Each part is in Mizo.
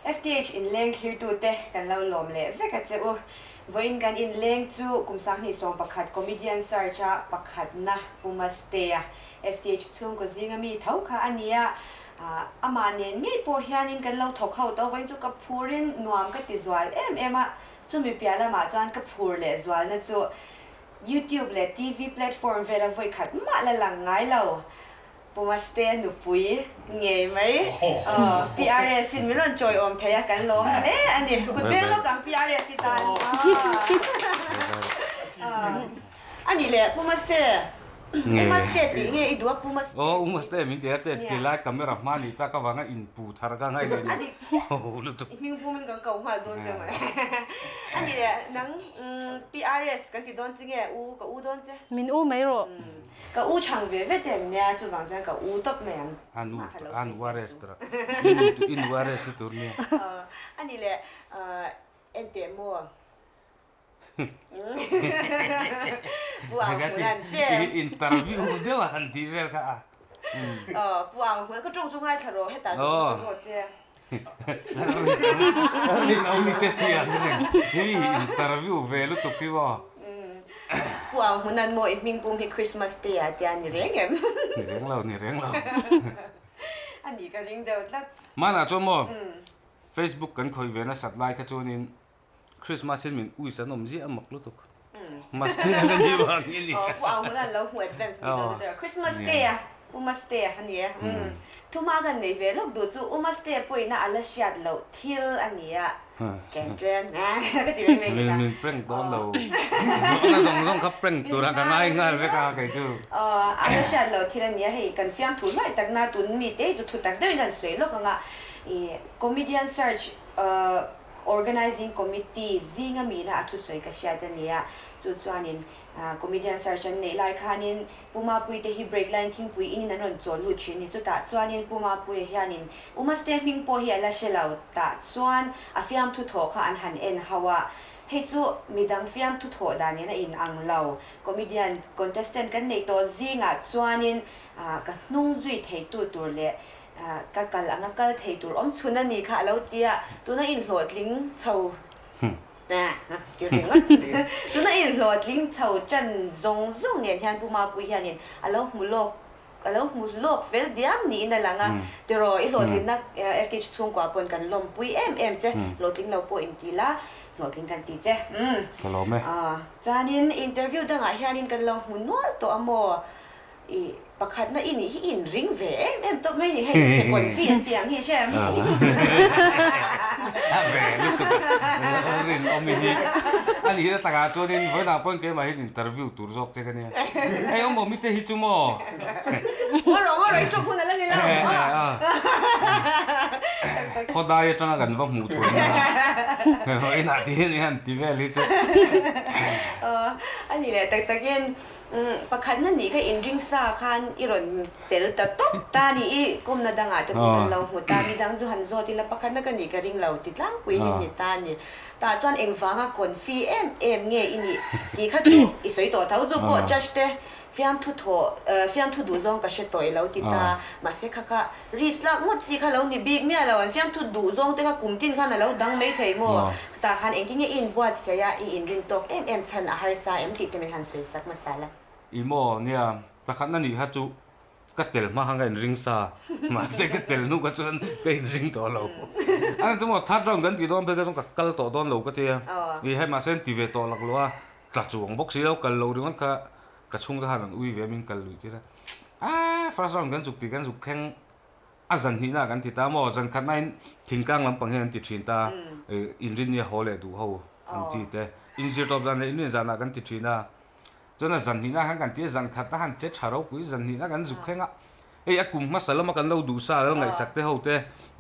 FTH inleng thlirtute kan lo lawm leh vek a che u. Vawiin kan inleng chu kum 2011 Comedian Search a pakhatna Pu Mastea, FTH chhungkaw zinga mi tho kha a ni a. Amah nen ngei pawh hianin kan lo thawk ho tawh. Vawiin chu ka phurin nuam ka ti zual em em a. Chumi piah lamah chuan ka phur leh zualna chu YouTube leh TV platform vela vawi khat mah la lang ngai lo. Pu Maste nupui ngei mai PRS in min rawn chawi awm thei a, kan lawm hle a ni. Kut beng lawk ang PRS i tan. A nih leh Pu Maste, U Maste tih nge i duh a Pu Maste? Aw U Maste min ti a, te ti lai camera hma ni tak avanga inpu thar ka ngai leh ni. A dik chiah. I hming pum in kan ko nghal dawn che mawle. A nih leh nang PRS kan ti dawn che nge U ka U dawn che? Min U mai rawh. Ka u chhang ve ve te an nia, chuvang chuan ka u tawp mai ang. A nu, a nu a rest rawh. I nu i nu a rest tur nia. A nih leh enteh maw? Pu Ang hmun an hre. Interview deuh a han tih vel kha a. Pu Ang hmun, ka tawng chu ngaithla rawh, hetah chu ka zawt che. Rinawmi te tih ang reng hi interview ve lutuk hi maw. Pu Ang hmunan maw i hming pum hi Christmas day ah tia ni reng em? Ni reng lo, ni reng lo. A nih ka ring deuh tlat. Hmanah chuan maw Facebook kan khawih ve nasat lai kha chuanin Christmas hian min uis an awm ziah a mak lutuk. Maste a la ni vang hi nia. Aw Pu Ang huna an lo hmu advance ni dawn te Christmas day a U Maste a ni e. Thuma kan nei ve lawk duh chu U Maste pawina a la hriat loh thil a ni a. Chen chen ka ti mai mai hi ta. Min prank dawn lo. Zawhna zawng zawng kha prank tura ka ngai nghal vek a kei chu. Aw a la hriat loh thil a ni a hei kan fiamthu hluai takna tun mite hi chu thu tak deuhin kan sawi lawk ang a i comedian search Organizing Committee zinga mina a thusawi ka hriat a nia. Chu chuanin Comedian Search an neih lai khanin Pu Mapuii te hi break line thingpui inin an rawn chawl lut thin ni. Chutah chuanin Pu Mapuia hianin U Maste hming pawh hi a la hre lo. Tah chuan a fiamthu thawh kha an han en hauh a. Hei chu midang fiamthu thawh dan nen a in ang lo. Comedian contestant kan neih tawh zingah chuanin ka hnung zui theitu tur leh Ka kal anga kal thei tur awm chhun a ni kha a lo ti a, tuna inhlawhtling chho ti ringawt tuna inhlawhtling chho chan zawng zawng nen hian Pu Mapui hianin a lo hmu lawk a lo hmu lawk fel diam niin a lang a, tiraw i hlawhtlinna FTH chhungkua pawn kan lawmpui em em che, hlawhtling lo pawh inti la hlawhtling kan ti che. Ka lawm e. Chuanin interview dangah hianin kan lo hmu nual tawh a maw? I pakhatna i nih hi i inring ve em em tawp mai ni hei chhe confi an tih ang hi hre em? A ve lutuk a rinawm i hi a nih na takah chuanin vawiinah pawhin keimah hian interview tur zawk che ka nia hei awm awm i te hi chu maw Ngaw rawh ngaw rawh i tawng hun a la ni lo Khawdai atanga kan va hmuh chhuah nia vawiinah ti hian i han ti vel hi chu A nih leh tak takin Pakhatna nih kha inring sa khan i rawn tel ta tawp ta ni i kawmna dangah te pawh kan lo hmu ta, midang chu han zawt ila pakhatna ka nih ka ring lo ti tlangpui hi ni ta ni. Tah chuan engvanga confi em em nge i nih tih kha chu i sawi tawh tho chu pawh judge te fiamthu thawh fiamthu duh zawng ka hre tawh i lo ti ta mahse kha kha Risk lak ngawt chi kha lo ni bik miah lo, an fiamthu duh zawng te kha kum tin khan a lo dang mai thei maw? Tah khan engtin nge i inbuatsaih a, i inrin tawk em em chhan a harsa em tih te min han sawi sak hmasa la. I maw? Nia, pakhatna nih kha chu ka tel hma khan ka inring sa, mahse ka tel hnu kha chuan ka inring tawh lo. A chu maw third round kan tih dawn phei kha chuan ka kal tawh dawn lo ka ti a, i hei mahse an ti ve tawh lak lo a, tla chuang bawk si lo, kal lo ringawt kha ka chhungte khan an ui ve a min kal luih tir a. Aaa first round kan zuk tih kan zuk thleng a zan hnihna ah kan ti ta maw zan khatna in thingtlang lampang hian an ti thin ta inrinni a haw leh duh ho ang chi te inzir tawp zan leh inrin zan ah kan ti thin a chuan a zan hnihna khan kan ti a zan khatna han che tha ropui zan hnihna kan zuk thleng a hei a kum hmasa lama kan lo duh sa lo ngaihsak te ho te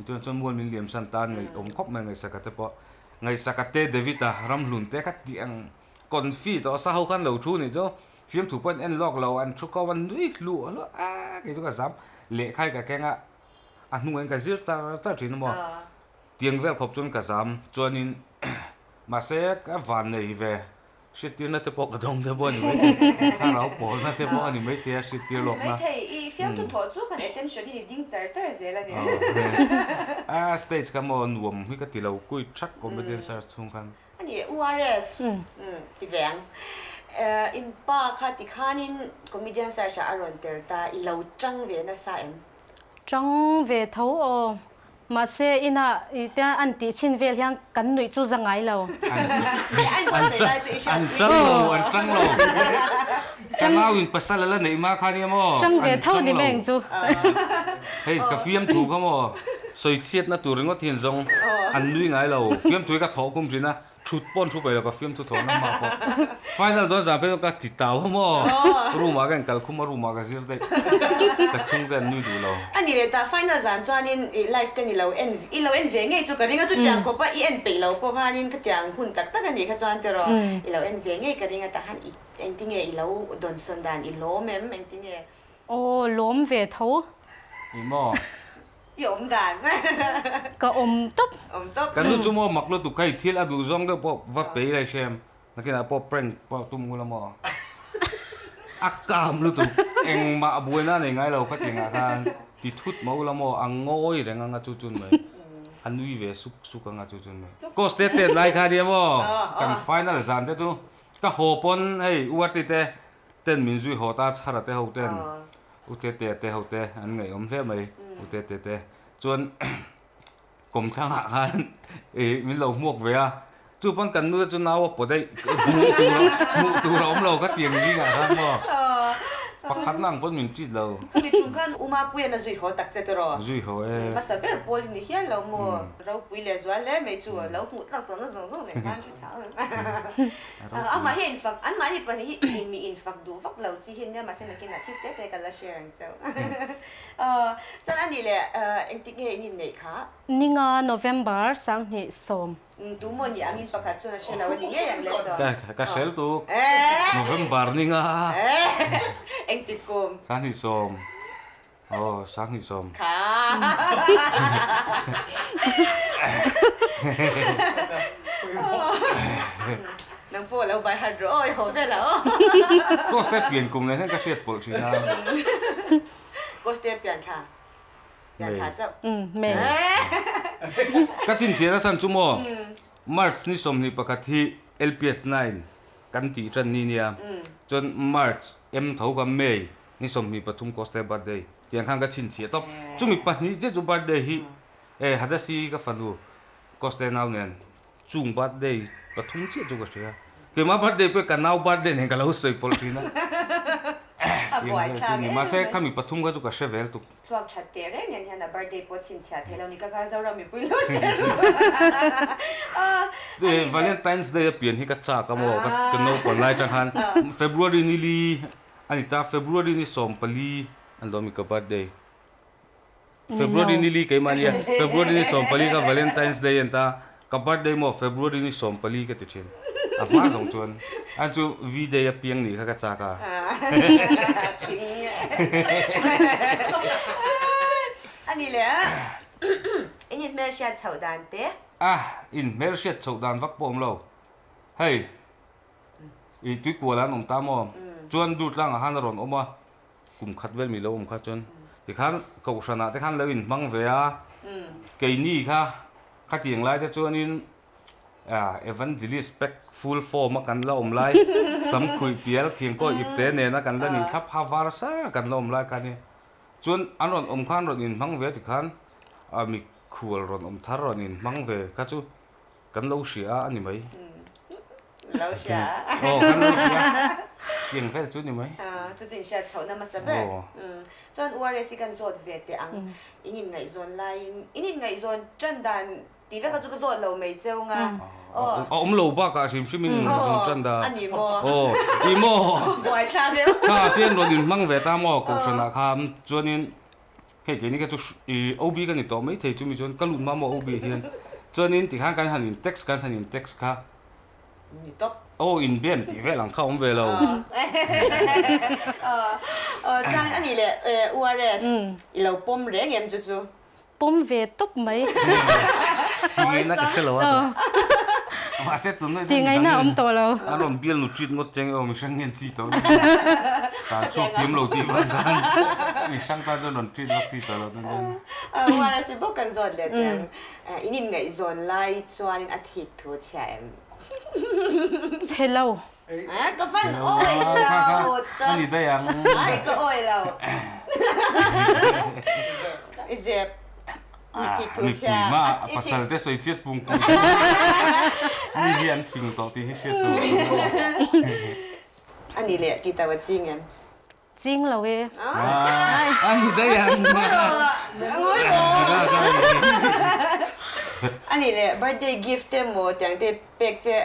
chuan chuan mual min liam san tan ngaihawm khawp mai ngaihsaka te pawh ngaihsaka te David a ramhlun te kha tih ang confi tawh sa ho khan lo thu nih chu Fiamthu pawh an en lawk lo, an thu ko an nui hluh hluah a, kei chu ka zam lehkha hi ka keng a, a hnungah hian ka zir char char thin a maw, tiang vel khawp chuan ka zam, chuanin mahse ka van nei ve. Hriattirna te pawh ka dawng te pawh a ni maithei, thlarau pawlna te pawh a ni maithei a hriattir lawkna. A ni maithei, i fiamthu thawh chu kan attention hi ni ding char char zel a ni. A stage kha maw nuam hi ka ti lo kui thak comedian search chhung khan. A ni e, URS ti ve ang. In pa kha tikhanin comedian search ah a rawn tel ta, i lo chang ve nasa em? Chang ve tho aw. Mahse inah i te an tih chhin vel hian kan nuih chu za ngai lo. An chang lo, an chang lo. Changau in pasal a la neih ma kha nia maw? Chang ve tho ni mai ang chu. Hei ka fiamthu kha maw? Sawichhiatna tur ringawt hian zawng an nui ngai lo. Fiamthu hi ka thawh kum thin a. Thut pawh an thu peih lo ka fiamthu thawhna hma pawh final dawn zan phei chuan ka ti tau a maw room ah ka inkal khum a room ah ka zir daih ka chhungte an nui duh lo. A ni leh ta final zan chuanin i live te ni lo en i lo en ve ngei chu ka ring a chutiang khawp a i en peih lo pawh khanin khatiang hun tak tak a nih kha chuan tiraw i lo en ve ngei ka ring a tah khan i engtinge i lo dawnsawn dan i lawm em engtinge. Aw lawm ve tho. I maw. I awm dan. Ka awm tawp. Awm tawp. Kan nu chu maw mak lutuk hei thil a duh zawng deuh pawh va pei lai hrem nakinah pawh prank pawh tum ngula maw a kam lutuk engmah buaina a nei ngai lo kha tiangah khan ti thut mah ula maw a ngawi reng anga chu chun mai a nui ve suk suk anga chu chun mai course te tet lai kha nia maw kan final zan te chu ka haw pawn hei uarti te ten min zui haw ta chhara te ho ten U Tete te ho te an ngaihawm hle mai U Tete te chuan kawmthlangah khan ih min lo hmuak ve a chu pawn kan nu te chu nau a paw daih hmuh tur hmuh tur a awm lo ka tiang zingah khan maw pakhat na ang pawn min treat lo. Chumi chung khan U Mapuia'n a zui haw tak che tiraw? Zui haw e. Hmasa ber pawl i ni hial lo maw? Ropui leh zual hle mai chu lo hmuh tlak tawhna zawng zawng nen khan hre thla ang. Amah hi a infak anmahni pahnih hi mi infak duh vak lo chi hi nia mahse nakinah thil te te ka la share ang chauh. Chuan a nih leh engtik nge in inneih kha? Ninga November 2010. Tu maw ni angin pakhat chuan a hre lo a ni ngei ang le chuan. Ka hrel tuk. November ninga. Engtik kum? 2010. Aw, 2010. Kha. Nang pawh lo bai hat rawh aw, i haw vel a aw. Coste pian kum nen hian ka hriat pawlh thin a. Coste pian thla. Pian thla chauh. May. Ka chinchhiat a chan chu maw, March ni 21 hi LPS 9 kan tih tan ni nia. Chuan March M tho kha May Ni 23 Coste birthday tiang khan ka chhinchhiah tawp. Chumi pahnih chiah chu birthday hi e Hadasi ka fanu Coste nau nen chung birthday pathum chiah chu ka hria. Keimah birthday pawh ka nau birthday nen ka lo sawi pawlh thin a. Tiang vel chu ni. Mahse khami pathum kha chu ka hre vel tuk. Thluak that teh reng nen hian a birthday pawh chhinchhiah thei lo ni ka kha Zoram mipui lo hre ru. Valentine's Day a pian hi ka chak a maw ka naupang lai atang khan February ni li A ni ta, February ni 14 an lo mi ka birthday. February ni li keimah nia, February ni 14 kha Valentine's Day an ta, ka birthday maw February ni 14 ka ti thin. A hma zawng chuan an chu V day a piang nih kha ka chak a. A ni leh a, in inhmelhriat chhoh dan te. A, inhmelhriat chhoh dan vak pawh awm lo. Hei. I tuikual an awm ta maw? Chuan Durtlangah khan a rawn awm a, kum khat vel mi lo awm kha chuan tikhan Kohhranah te khan lo inhmang ve a, keini kha khatiang lai te chuanin Evangelist pack full form a kan la awm lai, samkhuih pial khiangkawi ipte nena kan la nih thlap ha var sar kan la awm lai kha nia. Chuan an rawn awm khan rawn inhmang ve tikhan mikhual rawn awm thar rawn inhmang ve kha chu Kan lo hria a ni mai. Lo hria a. Aw kan lo hria. Tiang vel chu ni mai. Chu chu inhriat chhohna hmasa ber. Chuan URS hi kan zawt ve teh ang. In inngaihzawn laiin, in inngaihzawn tan dan tih vek kha chu ka zawt lo mai cheu nga. Aw. A awm lo bakah hrim hrim in inngaihzawn tan dan. A ni maw? Aw, ti maw? Buai thlak deuh. Kha tian rawn inhmang ve ta maw Kohhranah kha chuanin Hei keini kha chu i OB ka ni tawh mai thei chumi chuan ka lut hma maw OB hian chuanin tikhan kan han in text kan han in text kha Ni tawp. Aw in bem tih vel ang kha awm ve lo. Aw chuan a nih leh URS i lo pawm reng em chu chu? Pawm ve tawp mai. Ti ngei na ka hre lo a. Mahse tunlai Tih ngaihna a awm tawh lo. An rawn bial nu treat ngawt cheng emaw mihring hian chi tawh lo. Tan chhuak thiam lo tih vang khan mihring tan chuan rawn treat vak chi tawh lo tan chuan. Uar a si bawk kan zawt leh teh ang. In inngaihzawn lai chuanin a thik thu chhia em? Chhe lo. Ka fan awi lo tak. Ani daih ang. Ai ka awi lo. I zep. Mi thik thu Mipui chhia. mah a pasal te sawi chiat pung pung mi hi an fing tawh tih hi hriat tur. Ani leh ti tau a ching em? Ching lo e. Ani daih ang. Ngawi rawh. Ani leh birthday gift te maw tiang te pek che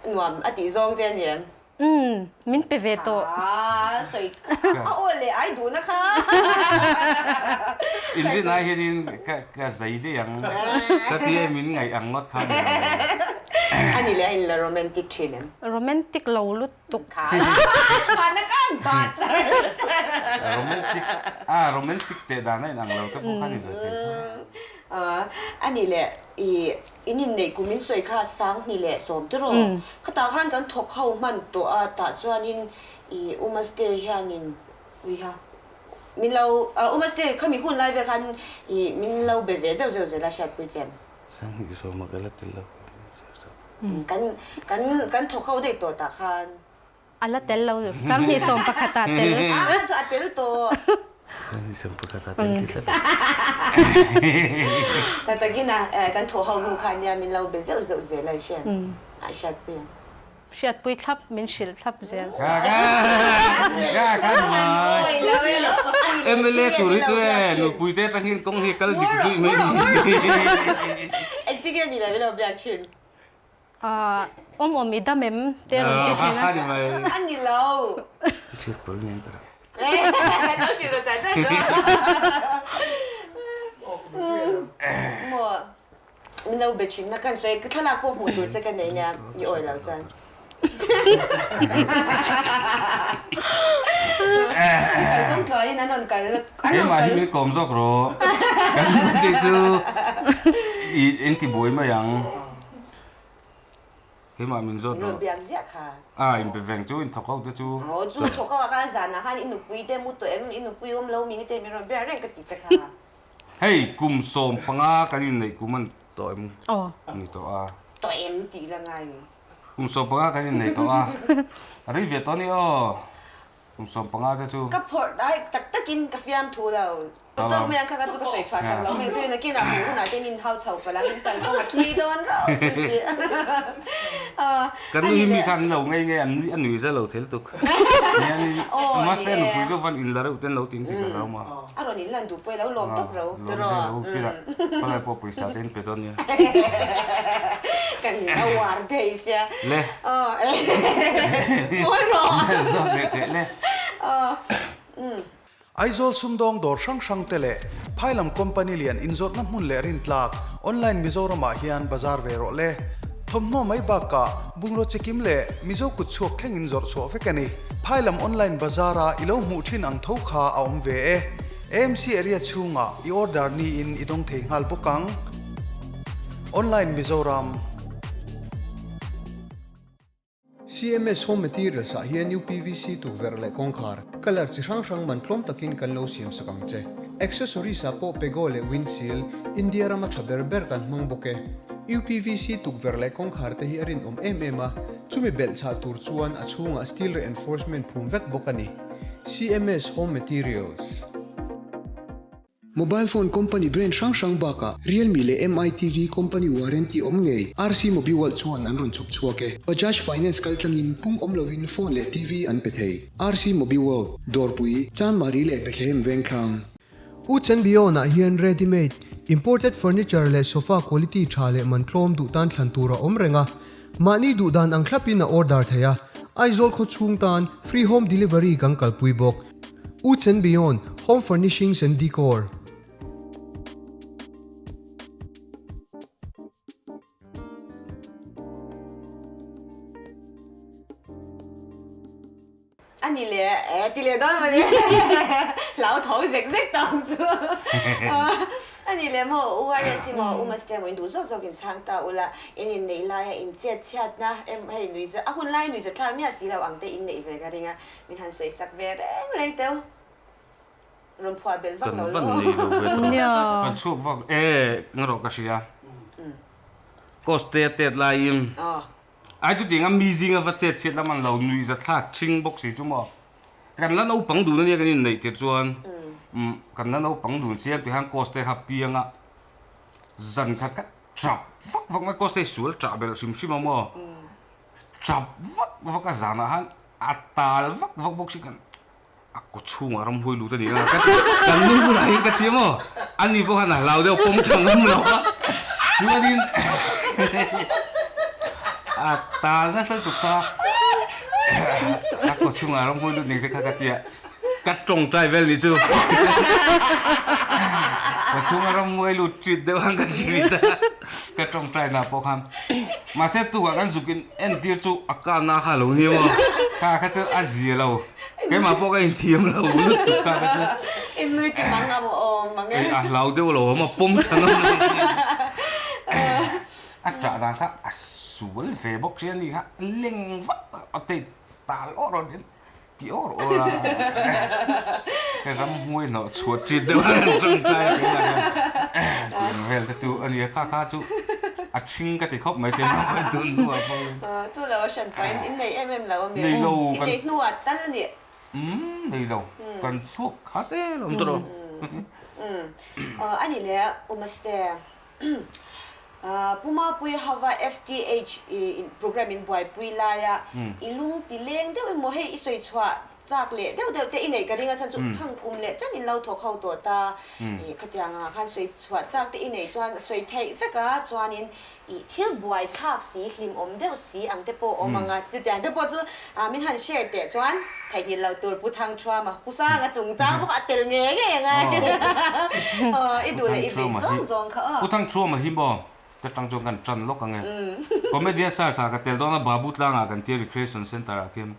nuam a tih zawng te a ni em? Umm, min pe ve tawh. Haa, sawi kha a aw leh ai duhna kha. Inrin ai hianin ka ka zai daih ang. Ka tia min ngaih ang ngawt kha ni lo. Ani leh a inla romantic thin em? Romantic lo lutuk. Kha chhuahna ka an bat char char. Romantic, a romantic teh dan a inang lo te pawh kha ni ve thei tho. Ani leh i In inneih kum in sawi kha Sanghni leh Sawmte rawh. Khatah khan kan thawk ho hman tawh a, tah chuanin i Umaste hianin uiha min lo Umaste khami hun lai vel khan i min lo be ve zeuh zeuh zel a hriatpui che. Sanghni Sawma ka la tel lo kan kan kan thawk ho daih tawh tah khan. A la tel lo, Sanghnih 11 ah tel. A tel tawh. Sanghnih 11 ah tel ti tlat. Ta takin a kan thawh ho hnu kha nia min lo be zeuh zeuh zel a i hriat a i hriatpui ang. Hriatpui thlap min hrilh thlap zel. Ka ka ka ka mai. MLA tur hi chu e nupui te atangin kawng hi kal dik zui mai ni. Engtin nge ni lo min lo biak thin? Awm awm i dam em te rawn ti thin a. A ni lo. I hriat pawl nen ka rak. Lo hrilh rawh char char chu. Maw min lo be thin na kan sawi ka thlalak pawh hmuh tur che ka nei nia i awi lo chuan. Kalkawng tluahin an rawn kal an rawn kal. Keimah hi min kawm zawk rawh. Kan nute chu i engti buai mai ang. Keimah min zawt rawh. Rawn biak ziah kha. A inpe veng chu inthawk ho te chu. Aw chu thawk ho ah khan zanah khan i nupui te mu tawh em i nupui awm lo mi te min rawn biak reng ka ti che kha. Hei kum 15 kan inneih kum an tawh em ni tawh a. Tawh em tih la ngai mi. Kum 15 kan innei tawh a, a rei ve tawh a ni aw. Kum 15 te chu. Ka phawrh dai tak takin ka fiam thu lo. Ka tawk mai ang kha ka chu ka sawi chhuah sak lo mai chu nakinah hmuh hunah te in hau chho palh ang in kal kawng a thui dawn rauh mai si. Ka nui mi khan lo ngei ngei an nui a nui za lo thel tuk. Hianin Master nupui chu van in la reuh ten lo tin ti ka hlau ma. A rawn in lan duh pawh i lo lawm tawp ro tiraw. Palai pawh pawisa te in pe dawn nia. Kan a uar thei sia. Le. Ngawi rawh. Zawt leh teh le. Aizawl sumdawng dawr hrang hrang te leh phailam company lian inzawrhna hmun leh rintlak online Mizoramah hian bazar ve rawh le. Thawmhnaw mai bakah bungraw chikim leh Mizo kut chhuak thleng in zawrh chhuah vek a ni. Phailam online bazar-a i lo hmuh thin ang tho kha a awm ve e. AMC area chhungah i order niin i dawng thei nghal bawk ang. Online Mizoram. CMS Home Materials ah hian UPVC tukverh leh kawngkhar, colour chi hrang hrang man tlawm takin kan lo siam sak ang che. Accessories ah pawh Pego leh Windseal, India rama tha ber ber kan hmang bawk e. UPVC tukverh leh kawngkhar te hi a rinawm em em a, chumi belh chhah tur chuan a chhungah steel reinforcement phum vek bawk a ni. CMS Home Materials. Mobile phone company brand hrang hrang bakah Realme leh MITV company warranty awm ngei RC Mobiworld chuan an rawn chhawp chhuak e. Bajaj Finance kaltlangin pung awm lovin phone leh TV an pe thei. RC Mobiworld, Dawrpui, Chanmari leh Bethlehem Vengthlang. U Chenbionah hian ready made, imported furniture leh sofa quality tha leh man tlawm duh tan thlan tur a awm reng a. Mahni duh dan ang thlapin a order thei a, Aizawl khaw chhung tan free home delivery kan kalpui bawk. U Chen Beyond, Home Furnishings and Decor. A ni le. E ti leh dawn mawni hlauthawng zek zek tawh ang chu. A nih leh maw U RS i maw U Mastea maw in duh zawk zawk in chhang ta ula in inneih laia in chet chhiatna em hei nuihza a hun lai nuihza thlak miah si lo ang te in neih ve ka ring a min han sawi sak ve reng reng teu rawn phuah belh vak Kan lo van law. nei lo ve tawh. Nia. Kan chhuak vak e ngarawh ka hria. Cost te a tet laiin. Ai chutiang a mi zinga va chet chhiat lam an lo nui za thlak thing bawk si chu maw. Kan la naupang dun ania kan inneih tir chuan kan la naupang dun chiang tih khan course te kha piang a zan khat kha chap vak vak mai course te hi sual chah belh hrim hrim a maw. Chap vak vak a zanah khan a tal vak vak bawk si kan A kaw chhungah ramhuai lut a ni a, ka ti, kan nu bulah hian ka ti a maw? Ani pawh khan a hlau deuh pawm tha ngam lo a, chuanin a tal nasa lutuk kha a kaw chhungah ramhuai lut ning te kha ka ti a, ka tawngtai vel ni chu kaw chhunga ramhuai lut ṭit deuh ang ka ṭit a, ka tawngtai na pawh khan mahse tukah kan zuk in entir chu a kana kha a lo ni a maw? Kha kha chu a zia lo. Keimah pawh ka inthiam lo lutuk ta ka chu. I nui ti mang ang awm ang e. A hlau deuh lo awm a pawm tha ngam lo. A ṭah dan kha a sual ve bawk si a ni kha leng vak a tei tal awr awr hian ti awr awr a. Hei ramhmuai hnawh chhuah ṭit deuh a rawn ṭawngṭai a keimah hian tih ang vel te chu a ni a kha kha chu a ṭhing ka ti khawp mai keimah pawhin tun hnuah pawhin. Chu lo a hran pah in in nei em em lo a mi? Nei lo. In nei hnuah tal a nih? Umm nei lo. Kan chhuak khat e lo awm tawh lo. Umm a nih leh Umaste Pu Mapui hava FTH program in buaipui laia i lung ti leng deuh emaw hei i sawi chhuah chak leh deuh deuh te i neih ka ring a chhan chu khang kum leh chan in lo thawk ho tawh ta i khatiang ah khan sawi chhuah chak te i neih chuan sawi theih vek a chuanin I thil buai thlak si, hlimawm deuh si ang te pawh awm ang a, chutiang te pawh chu min han share teh chuan theihnghilh loh tur Pu Thangthuama, Pu Sanga chungchang bawk a tel ngei ngei ang a, i duh leh i beih zawng zawng kha aw. Pu Thangthuama hi maw ka tang chuan kan tan lawk ang e. Comedian Search ah ka tel dawn a, Babu tlangah kan tia Recreation Centre ah khian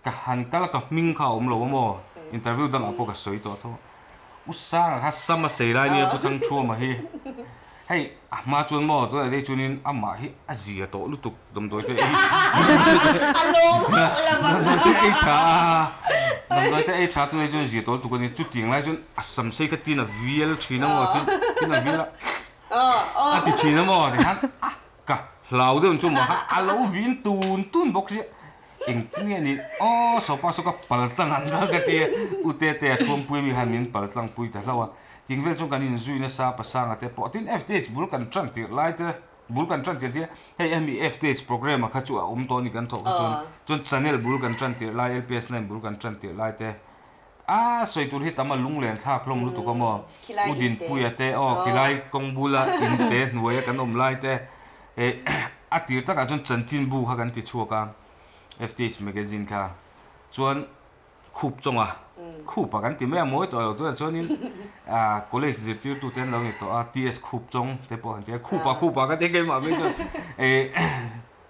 ka han kal a, ka hming kha a awm lo a maw, interview dangah pawh ka sawi tawh tho. U Sanga kha sam a sei lai nia Pu Thangthuama hi. Hei a hma chuan maw tunah dei chuanin amah hi a zia tawh lutuk damdawi te ei damdawi te ei tha a, damdawi te ei tha tunah chuan zia tawh lutuk a ni. Chutiang lai chuan a sam sei kha tin a vial thin a maw tin a vial a a ti thin a maw tikhan a ka hlau deuh chu maw kha a lo vin tun tun bawk sia. Engtin nge ni aw sopa saw ka pal tlang ang ka ka ti a, U Tete a thuampui mi khan min pal tlang pui ta hlauh a, ting vel chuan kan inzui nasa pasanga te pawh tin FTH bul kan tan tirh lai te bul kan tan tirh tir hei hemi FTH programme a kha chu a awm tawh a ni kan thawh kha chuan chuan channel bul kan tan tirh lai LPS nine bul kan tan tirh lai te a sawi tur hi tam a lunglen thlak hlawm lutuk a maw U Dinpuia te aw khilai kawng bula in te hnuaia kan awm lai te eh A tir takah chuan chanchinbu kha kan ti chhuak a, FTH magazine kha chuan khup chawnga khupa kan ti mai a, mawi tawh lo tunah chuanin college zirtirtute an lo ni tawh a, TS khup chawng te pawh han ti a, khupa khupa ka ti a keimah mai chuan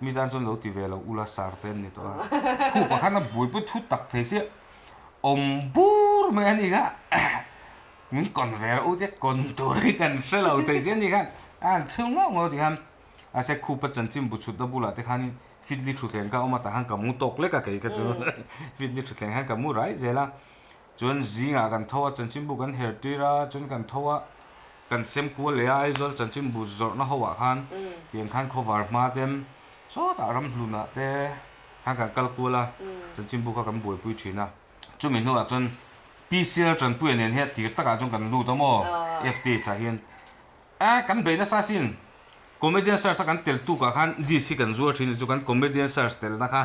mi tan chuan lo ti ve lo ula sar te an ni tawh a, khupa khan a buaipui thu tak thei sia awm bur mai a ni kha. Min kawn ve rawh u tia kawn tur hi kan hre lo thei sia ni khan a han chhung ngauh ngauh ti khan Mahse khupa chanchin bu chhutna bulah te khanin fitli thutthleng kha a awm a tah khan ka mu tawk lek a kei kha chu fitli thutthleng khan ka mu rai zel a chuan zingah kan tho a chanchin bu kan her tir a chuan kan tho a kan sem kual leh a Aizawl chanchin bu zawrhna ho ah khan tiang khan khawvar hma ten sawtah ramhlunah te khan kan kal kual a chanchin bu kha kan buaipui thin a chumi hnuah chuan PCR tanpuia nen hian tir takah chuan kan lut a maw FTH ah hian A kan bei nasa sin comedian search a kan tel tuk ah khan dish hi kan zuar thin chu kan comedian search tel na kha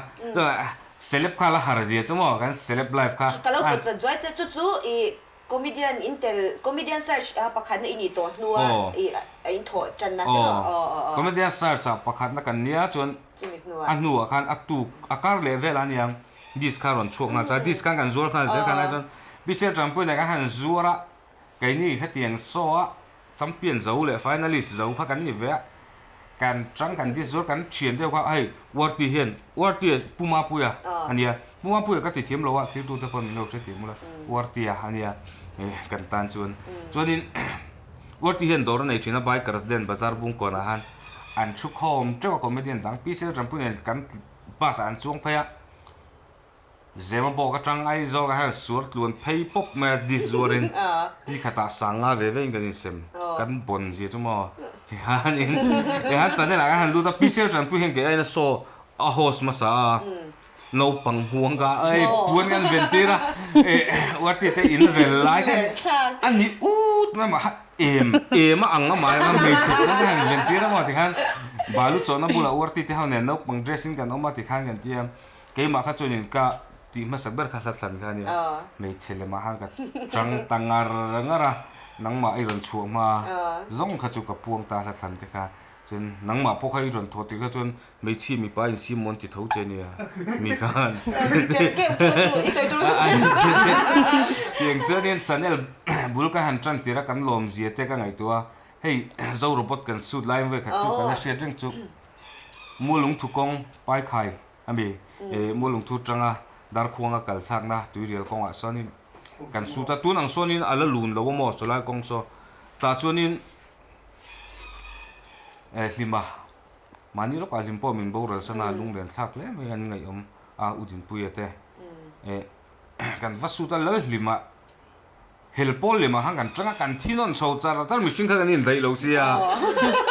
celeb kha la har zia chu maw kan celeb life kha. Ka lo pawt zat zuai che chu chu i comedian in tel comedian search a pakhat na i nih tawh hnu a i a in thawh tan na te rawh aw aw aw. Comedian search ah pakhat na kan nia chuan chumi hnu ah a hnu ah khan a tuk a kar leh vel a niang dish kha rawn chhuak nghal ta dish khan kan zuar nghal zel khan lai chuan Bishel Tanpuina khan han zuar a keini hetiang saw a Champion zo leh finalist zo kha kan ni ve a. Kan chang kan dis zuar kan thian deuh kha hei Uarti hian Uarti Pu Mapuia a nia Pu Mapuia ka ti thiam lo a thiltu te pawh min lo hre thiam ula Uartia a nia kan tan chuan chuanin Uarti hian dawr a nei thin a Bikers Den Bazar Bungkawnah khan an thu khawm teuh a comedian dang Pi Selrampui nen kan bus ah an chuang phei a. Zema bawk atang Aizawl ah hian suar tluan phei pawp mai a dis zuarin ni khatah sanga ve vein kan insem kan bawn zia chu maw tihianin tihian channel ah khan han lut a PCL Tanpui hian kei aiin a saw a host hmasa a naupang huang ka ei puan kan ven tir a eh uarti te in rel lai khan a ni ut mai mah em em a ang a mah anga hmeichhe puan te han ven tir a maw tikhan balu chawhna bulah uarti te ho nen naupang dress in kan awm a tikhan kan ti a. Keimah kha chuanin ka tih hmasa ber kha hla thlan kha ania, hmeichhe lemah khan ka chang ta ngar ngar a, nangmah i rawn chhuah hma zawng kha chu ka puang ta hla thlan te kha, chuan nangmah pawh kha i rawn thawh tih kha chuan hmeichhia mipa in sim mawn ti tho che ania mi khan tiang chuanin channel bul ka han tan tir a kan lawm zia te ka ngaihtuah a, hei zo robot kan shoot laiin vawikhat chu ka la hriat reng chu Mualungthu kawng Paikhai Ami Mualungthu tanga Darkhuanga kal thlakna tuirial kawngah sawnin kan sut a, tun ang sawnin a la lun lo a maw chulai kawng saw tah chuanin hlima mahni lawkah hlim pawh min boral san a lunglen thlak hle mai an ngaihawm a U Dinpuia te kan va sut a Lalhlima Hel pawl lem ah khan kan tang a, kan thi nawn chho char char mihring kha kan indaih lo sia.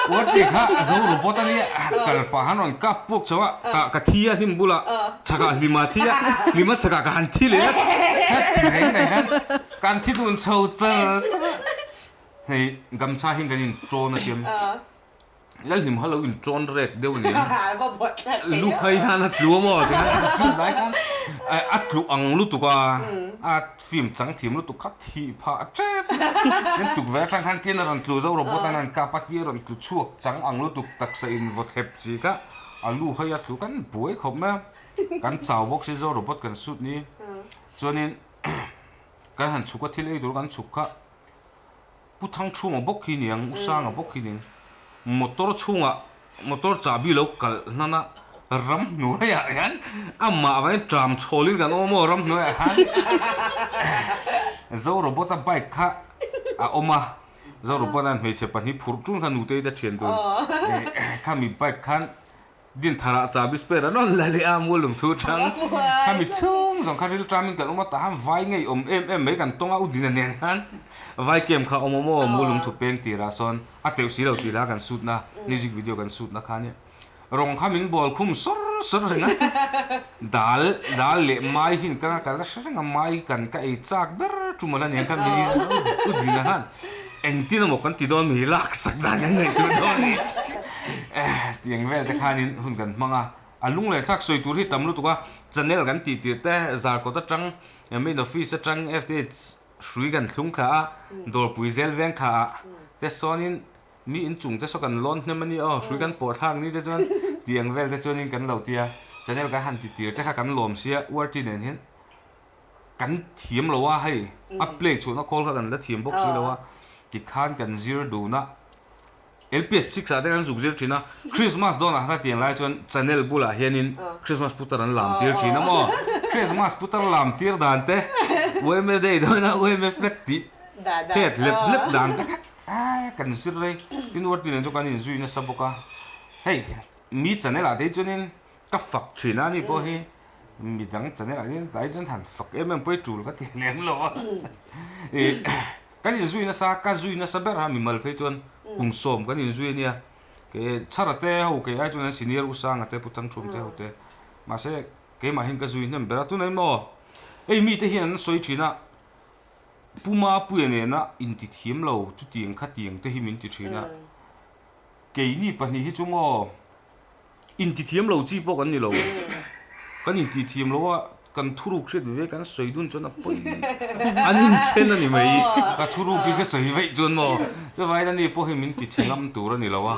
Uarti kha a zo robot a nia, kal pah khan rawn kap puak chho a, ka ka thi a hnim bulah chhakah hlima thi a, hlima chhakah ka han thi leh a, ka thi reng mai khan kan thi dun chho char char a, hei gamchha hian kan inṭawn a tiam. Lalhlim kha lo in ṭawn rek deuh nen lu phei hian a tlu a maw ti khan a zin lai khan a tlu ang lutuk a, a film chang thiam lutuk kha thih phah ṭep tin tukverh atang khan tin a rawn tlu zo robot an han kap a tia rawn tlu chhuak chang ang lutuk taksa in vaw thlep chi kha a lu phei a tlu kan buai khawp mai a, kan chau bawk si zo robot kan shoot ni chuanin kan han chhuk a thil ei tur kan chhuk kha. Pu Thangchhunga bawk hi niang, U Sanga bawk hi niang, motor chhungah motor chahbi lo kalh hnan a, ramhnuaiah hian amah avangin tram chhawlin kan awm aw ramhnuaiah hian Zo Robot-a bike kha a awm a, Zo Robot-a hmeichhe pahnih phurh ṭun kha nutei te ṭhian dun khami bike khan Dintharah chahbi spare an rawn la leh a, Mualung thu chang khami chhung zawng kha ril tamin kan awm a, tah khan vai ngei awm em em mai kan tawng a, U Dina nen khan vai camp kha awm awm aw, Mualung thu peng tirah sawn a teuh si lo tih la kan shoot na, music video kan shoot na kha nia rawng kha min bawl khum sawr sawr reng a, dal dal leh mai hi ka ka la hre reng a, mai kan ka ei chak ber tum ala nen khan min U Dina khan Engtin emaw kan ti dawn mi lak sak dan kan ngaihtuah dawn ni tiang vel te khanin hun kan hmang a, a lung leh thlak sawi tur hi tam lutuk a, channel kan tih tirh te Zarkawt atang main office atang FTH hrui kan thlung thla a, dawrpui zel veng kha ah te sawnin mi inchung te saw kan lawn hnem a ni aw hrui kan pawh thlak ni te chuan tiang vel te chuanin kan lo ti a, channel kan han ti tir te kha kan lawm sia URT nen hian. Kan thiam lo a hei a play chhuahna khawl kha kan la thiam bawk si lo a tikhan kan zir dun a LPS 6 ah te kan zuk zir thin a Christmas dawn ah kha tiang lai chuan channel bulah hianin Christmas putar an lam tir thin a maw Christmas putar lam tir dan te UMA day dawn a UMA flag tih phet lep lep dan te kha kan zir rei tin Uarti nen chu kan inzui nasa bawk a hei mi channel ah te hi chuanin ka fak thin a ni pawh hi Midang channel ah hian tlai chuan han fak em em pawh i tul ka ti lem lo a. Ih kan inzui nasa ka zui nasa ber a mimal phei chuan kum sawm kan inzui ania. Ke chhara te ho kei ai chuan an senior u Sanga te Pu Thangchhum te ho te mahse keimah hian ka zui hnem ber a tunah hi maw hei mite hian an sawi thin a Pu Mapuia nena intithiam lo chutiang khatiang te hi min ti thin a. Keini pahnih hi chu maw Intithiam lo chi pawh kan ni lo. Kan intithiam lo a, kan thuruk hriat ve ve kan sawi dun chuan a pawi an inthen a ni mai. Ka thuruk hi ka sawi veih chuan maw chuvangin ani pawh hi min tichhe ngam tur a ni lo a.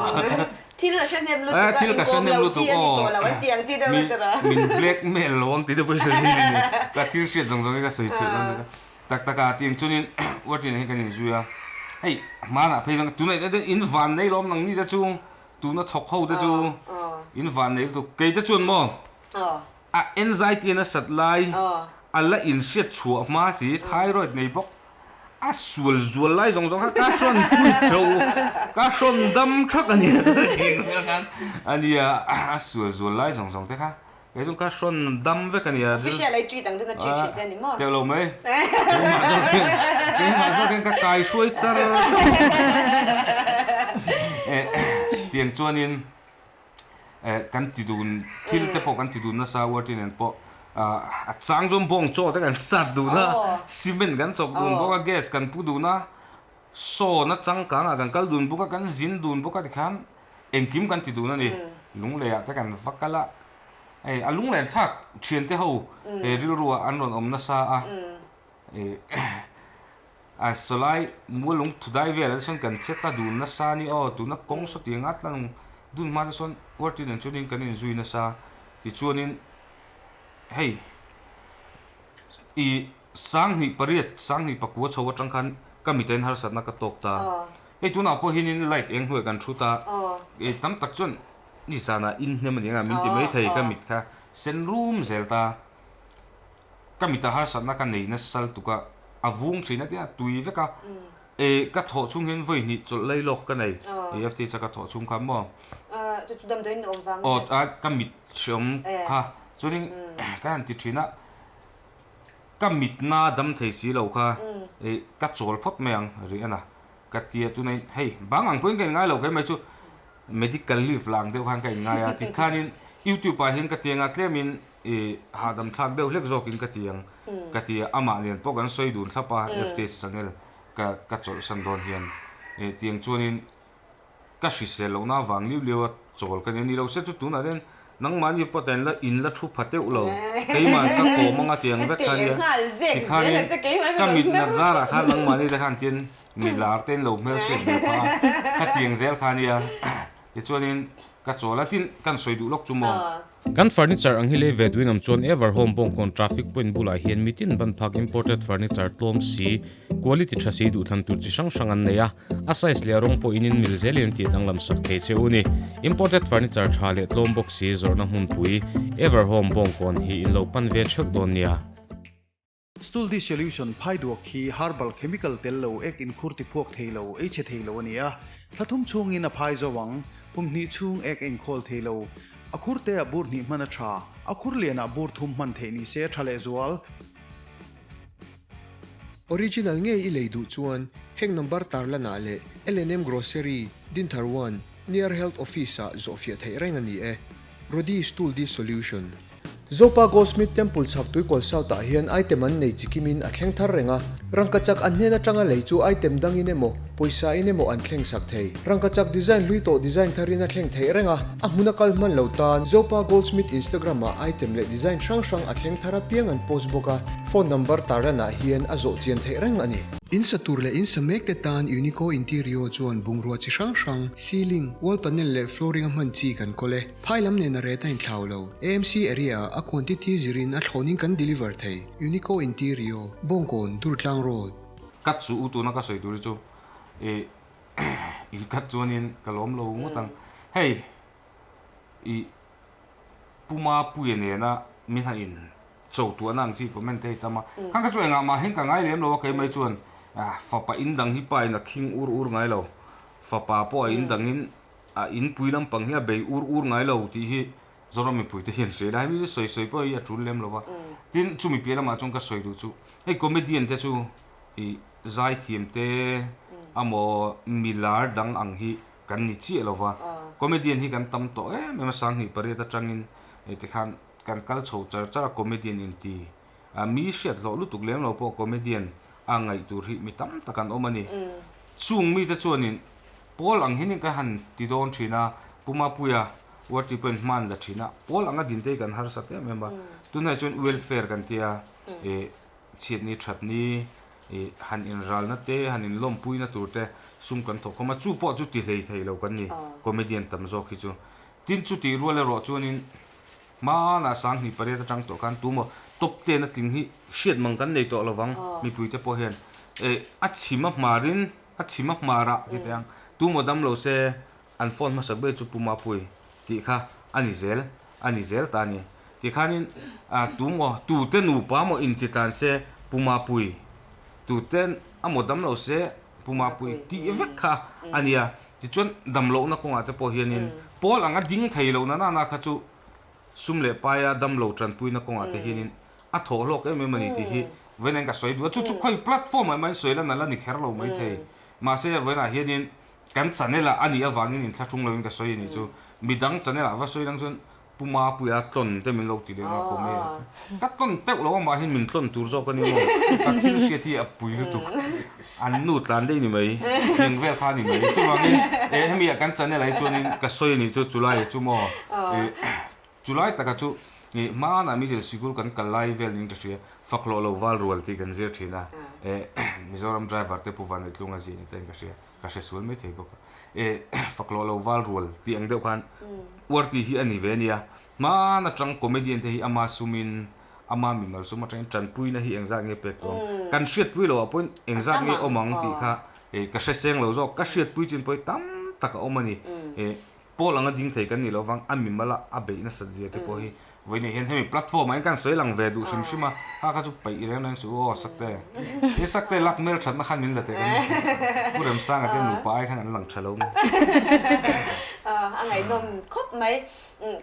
Thil a hre hnem lutuk a, inkawm lo chi a ni tawh lo an ti ang chi deuh a tira. Min blackmail lo ang tih te pawh hi sawi thei a ni. Ka thil hriat zawng zawng hi ka sawi chhuah dawn bawk a. Tak tak a tiang chuanin Uarṭiana hi kan inzui a, hei hmanah phei chuan tunah in van nei lawm nang ni te chu. Tuna thawk ho te chu in van nei lutuk. Kei te chuan maw a anxiety a nasat lai a la inhriat chhuah hma si, thyroid nei bawk a sual zual lai zawng zawng kha ka hrawn pui tho, ka hrawn dam thak a nia a nia a sual zual lai zawng zawng te kha. Kei chu ka hrawn dam vek a nia. Official ei treat ang deuh na treat thin che a ni maw? Teuh lo mai. Keimah zawk hian keimah zawk hian ka kai hruai char tiang chuanin kan ti dun thil te pawh kan ti dun nasa Uarti nen pawh a chang chuan bawng chaw te kan sat dun a, cement kan chawk dun bawk a, gas kan pu dun a, sawn a changkang ah kan kal dun bawk a, kan zin dun bawk a tikhan Engkim kan ti dun a ni. Lungleiah te kan va kal a, hei a lunglen thlak thiante ho he rilruah an rawn awm nasa a, a sawlai mualung thudai velah te sawn kan che tla dun nasa a ni aw, tuna kawng saw tih anga tla nung dun hma te sawn Uarti nen chuanin kan inzui nasa tichuanin hei ih 2008, 2009 chho atang khan ka miten harsatna ka tawk ta. Hei tunah pawh hianin light eng hnuai kan thut a, eh tam tak chuan nizanah in hnem a ni anga min ti mai thei ka mit kha sen rum zel ta. Ka mita harsatna ka nei nasa lutuk a, a vung thin a tia tui vek a, eh ka thawh chhung hian vawi hnih chawlh lai lawk ka nei, EFT cha ka thawh chhung kha maw. Chu chu damdawiin awm vang nge? Aw ka mit hreawm kha chuanin ka han ti thin a. Ka mitna dam thei si lo kha eh ka chawl phawt mai ang rih a na ka ti a tunah in hei bang ang pawhin ka inngai lo keimah chu medical leave la ang deuh khan ka inngai a tikhanin youtube ah hian ka ti anga tlemin ih hahdam thlak deuh hlek zawkin ka ti ang ka ti a amah nen pawh kan sawi dun thlap a FTH channel ka ka chawlhsan dawn hian eh tiang chuanin Ka hrisel lohna avang liu liu a chawl ka ni a ni lo se chu tunah hian nangmahni pawh ta inla inla thu pha teuh lo keimah ka kawm anga tiang vek kha nia tikhanin ka mit nat zarah khan nangmahni te khan tian mi lar te in lo hmelhriat ve phah a khatiang zel kha nia tichuanin ka chawl a tin kan sawi duh lawk chu maw. Kan furniture ang hi lei ve duin awm chuan Everhome Bawngkawn traffic point bulah hian mitin ban phak imported furniture tlawm si, quality tha si duhthlan tur chi hrang hrang an nei a, a size leh a rawng pawh in inmil zelin tih danglam sak thei che u ni. Imported furniture tha leh tlawm bawk si zawrhna hmunpui Everhome Bawngkawn hi in lo pan ve theuh dawn nia. Stool dissolution phai duak hi herbal chemical tel lo ek inkhur tiphuak thei lo, ei chhe thei lo a ni a. Thla thum chhungin a phai zo ang. Kum hnih chhung ek a inkhawl thei lo. A khur te ah bur hnih hman a tha. A khur lian ah bur thum hman theih ni se a tha lehzual. Original ngei i lei duh chuan heng number tarlanah leh L&M Grocery, Dinthar One, near Health Office ah zawhfiah theih reng a ni e. Rody Stool Dissolution. Zopa Goldsmith Temple chhak Tuikawl South ah hian item an nei chikimin a thleng thar reng a, rangkachak an hnen atanga lei chu item dangin emaw, pawisa in emaw an thleng sak thei. Rangkachak design hlui tawh design tharin a thleng theih reng a, a hmuna kal hman lo tan Zopa Goldsmith Instagram ah item leh design hrang hrang a thleng thar apiang an post bawk a, phone number tarlan ah hian a zawh chian theih reng a ni. In sa tur leh in sa mek te tan Unico Interior chuan bungrua chi hrang hrang, ceiling, wall panel leh flooring a hman chi kan kawl e. Phai lam nen a ret a inthlau lo. AMC area ah a quantity zirin a thlawnin kan deliver thei. Unico Interior, Bawngkawn, Durtlang Road. Cut suh u tuna ka sawi tur hi chu ih in cut chuanin ka lawm lo ngawt ang. Hei ih Puma Puia nena mi hna in cho tuahna ang chi comment te hi tam a. Khang kha chu engah mah hian ka ngai lem lo a keimai chuan fapa in dang hi pa in a khing ur ur ngai lo. Fapa pawh a in dangin A inpui lampang hi a bei ur ur ngai lo tih hi Zoram mipuite hian hria ila, hemi chu sawi sawi pawh hi a tul lem lo va. Tin, chumi piah lamah chuan ka sawi duh chu, hei comedian te chu ih zaithiam te amaw milar dang ang hi kan ni chiah lo va. Comedian hi kan tam tawh em em a, 2008 atangin tikhan kan kal chho char char a comedian inti. Mi hriat hlawh lutuk lem lo pawh comedian a ngaih tur hi mi tam tak an awm a ni. Chung mite chuanin pawl ang hianin kan han ti dawn thin a, Pu Mapuia Uarti pawhin hma an la thin a, pawl anga dinte hi kan harsat em em a. Tunah chuan welfare kan tia, ih chhiatni thatni, ih han inralna te, han inlawmpuina tur te sum kan thawk khawm a, chu pawh chu ti hlei thei lo kan ni comedian tam zawk hi chu. Tin chutih rual erawh chuanin Hmanah 2008 atang tawh khan tumaw top ten a tling hi hriat mang kan nei tawh lovang mipuite pawh hian eh a chhim a hmarin a chhim a hmarah ti teh ang tumaw dam lo se an phone hmasak ber chu Pu Mapui tih kha a ni zel a ni zel ta a ni. Tikhanin tu maw tute nupa maw intitlan se Pu Mapui, tute a maw dam lo se Pu Mapui tih vek kha a nia. Tichuan damlohna kawngah te pawh hianin pawl anga ding thei lo na nana kha chu sum leh paia damlo tanpuina kawngah te hianin a thawh hlawk em em a ni tih hi vawiin ka sawi duh a. Chu chu khawi platform ah mah in sawi lan a la ni kher lo maithei. Mahse vawiinah hianin kan channel ah a nih avangin inthlahrung loin ka sawi a nih chu. Midang channel ah va sawi lang chuan Pu Mapuia tlawn te min lo ti leh nga pawh mai a. Ka tlawn teuh lo amah hian min tlawn tur zawk a ni maw? Ka thil hriat hi a pui lutuk. An nu tlan daih ni mai, heng vel kha a ni mai. Chuvangin eh hemi ah kan channel ah hi chuanin ka sawi a nih chu chulai chu maw eh chulai taka chu eh hmanah middle sikul kan kal lai vel niin ka hria fakhlawh lo val rual tih kan zir thin a eh Mizoram driver te Pu Vaneitlunga zin ni te in ka hria. Ka hre sual mai thei bawk a. E fakhlawh lo val rual tih ang deuh khan uar tih hi a ni ve a nia. Hman atang comedian te hi ama sumin ama mimal sum atangin tanpuina hi engzat nge pek tawh ang. Kan hriatpui loh ah pawhin engzat nge awm ang tih kha ka hre seng lo zawk. Ka hriatpui chin pawhin tam tak a awm a ni. Pawl anga ding thei kan nih loh avang a mimal a a beih nasat zia te pawh hi vawiin hian hemi platform ah hian kan sawi lang ve duh hrim hrim a, kha kha chu paih reng reng suh u aw Sakte. I Sakte lak hmel thatna khan min la teh kan Pu Remsanga te nupa ai khan an lang tha lo mai. A ngaihnawm khawp mai.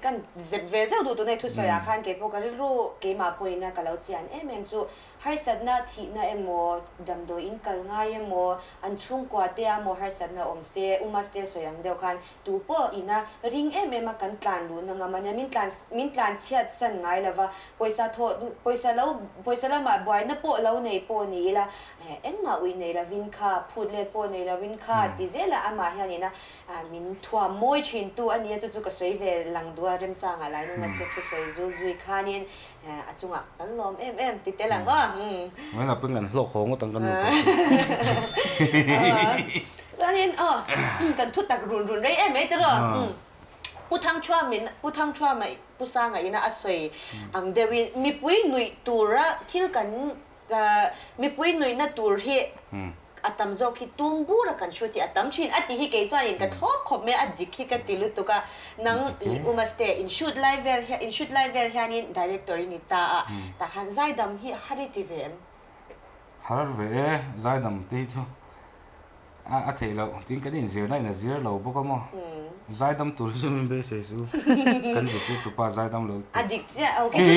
Kan zep ve zeuh duh tuna i thusawi ah khan keipawh ka rilru keimah pawhin a ka lo chian em em chu Harsatna thihna emaw, damdawi in kal ngai emaw, an chhungkua te a maw harsatna awm se, U Maste sawi ang deuh khan tu pawh ina ring em em a kan tlan luhna ngam a nia, min tlan min tlan chhiat san ngai lova, pawisa thawh pawisa lo pawisa lamah buaina pawh lo nei pawh ni ila engmah ui nei lovin kha phut let pawh nei lovin kha ti zela amah hian ina min thuam mawi thin tu a nia chu chu ka sawi ve lang duh a remchangah lain U Maste thusawi zul zui khanin A chungah kan lawm em em ti tel ang aw. Mai lah pawhin kan hlawk haw ngawt ang kan nupa chu. Chuanin aw kan thu tak run run rei em mai tiraw. Pu Thangthuamin Pu Thangthuama Pu Sanga ina a sawi ang deuhin mipui nuih tura thil kan Mipui nuihna tur hi a tam zawk hi tum bura kan hru tih a tam thin a ti hi kei chuanin ka thlawp khawp mai a, a dik hi ka ti lutuk a. Nang U Maste in shoot lai vel hian in shoot lai vel hianin director i ni ta a, tah khan zaidam hi har i ti ve em? Har ve e, zaidam te hi chu. A a theih loh tin kan inzirna in a zir lo bawk a maw? Zaidam tur hi chu min beisei chu kan zirtirtu pa zaidam lo A dik chiah ok chu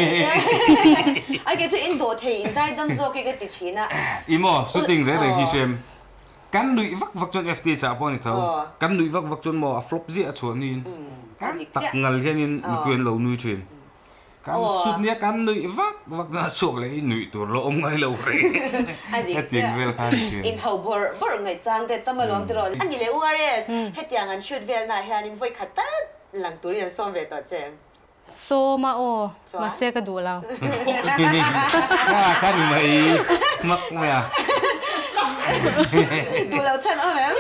a kei chu in dawh thei in zaidam zawk hi ka ti thin a. I maw shooting reng reng hi hrem kan nuih vak vak chuan FT chah pawh a ni tho kan nuih vak vak chuan maw a flop ziah a chhuah niin kan tak ngal hianin mipui an lo nui thin. Kan sut nia kan nuih vak vak na chhuak leh i nuih tur lo awm ngai lo reng. Hetiang vel kha a ni thin. In ho bawrh bawrh ngaih chang te tam alawm tiraw. A ni leh URS, hetiang an shoot vel na hianin vawi khat tal lang turin an sawm ve tawh che. Sawm a aw, mahse ka duh lo. Ka ka ni mai mak mai a. Duh lo chhan awm em?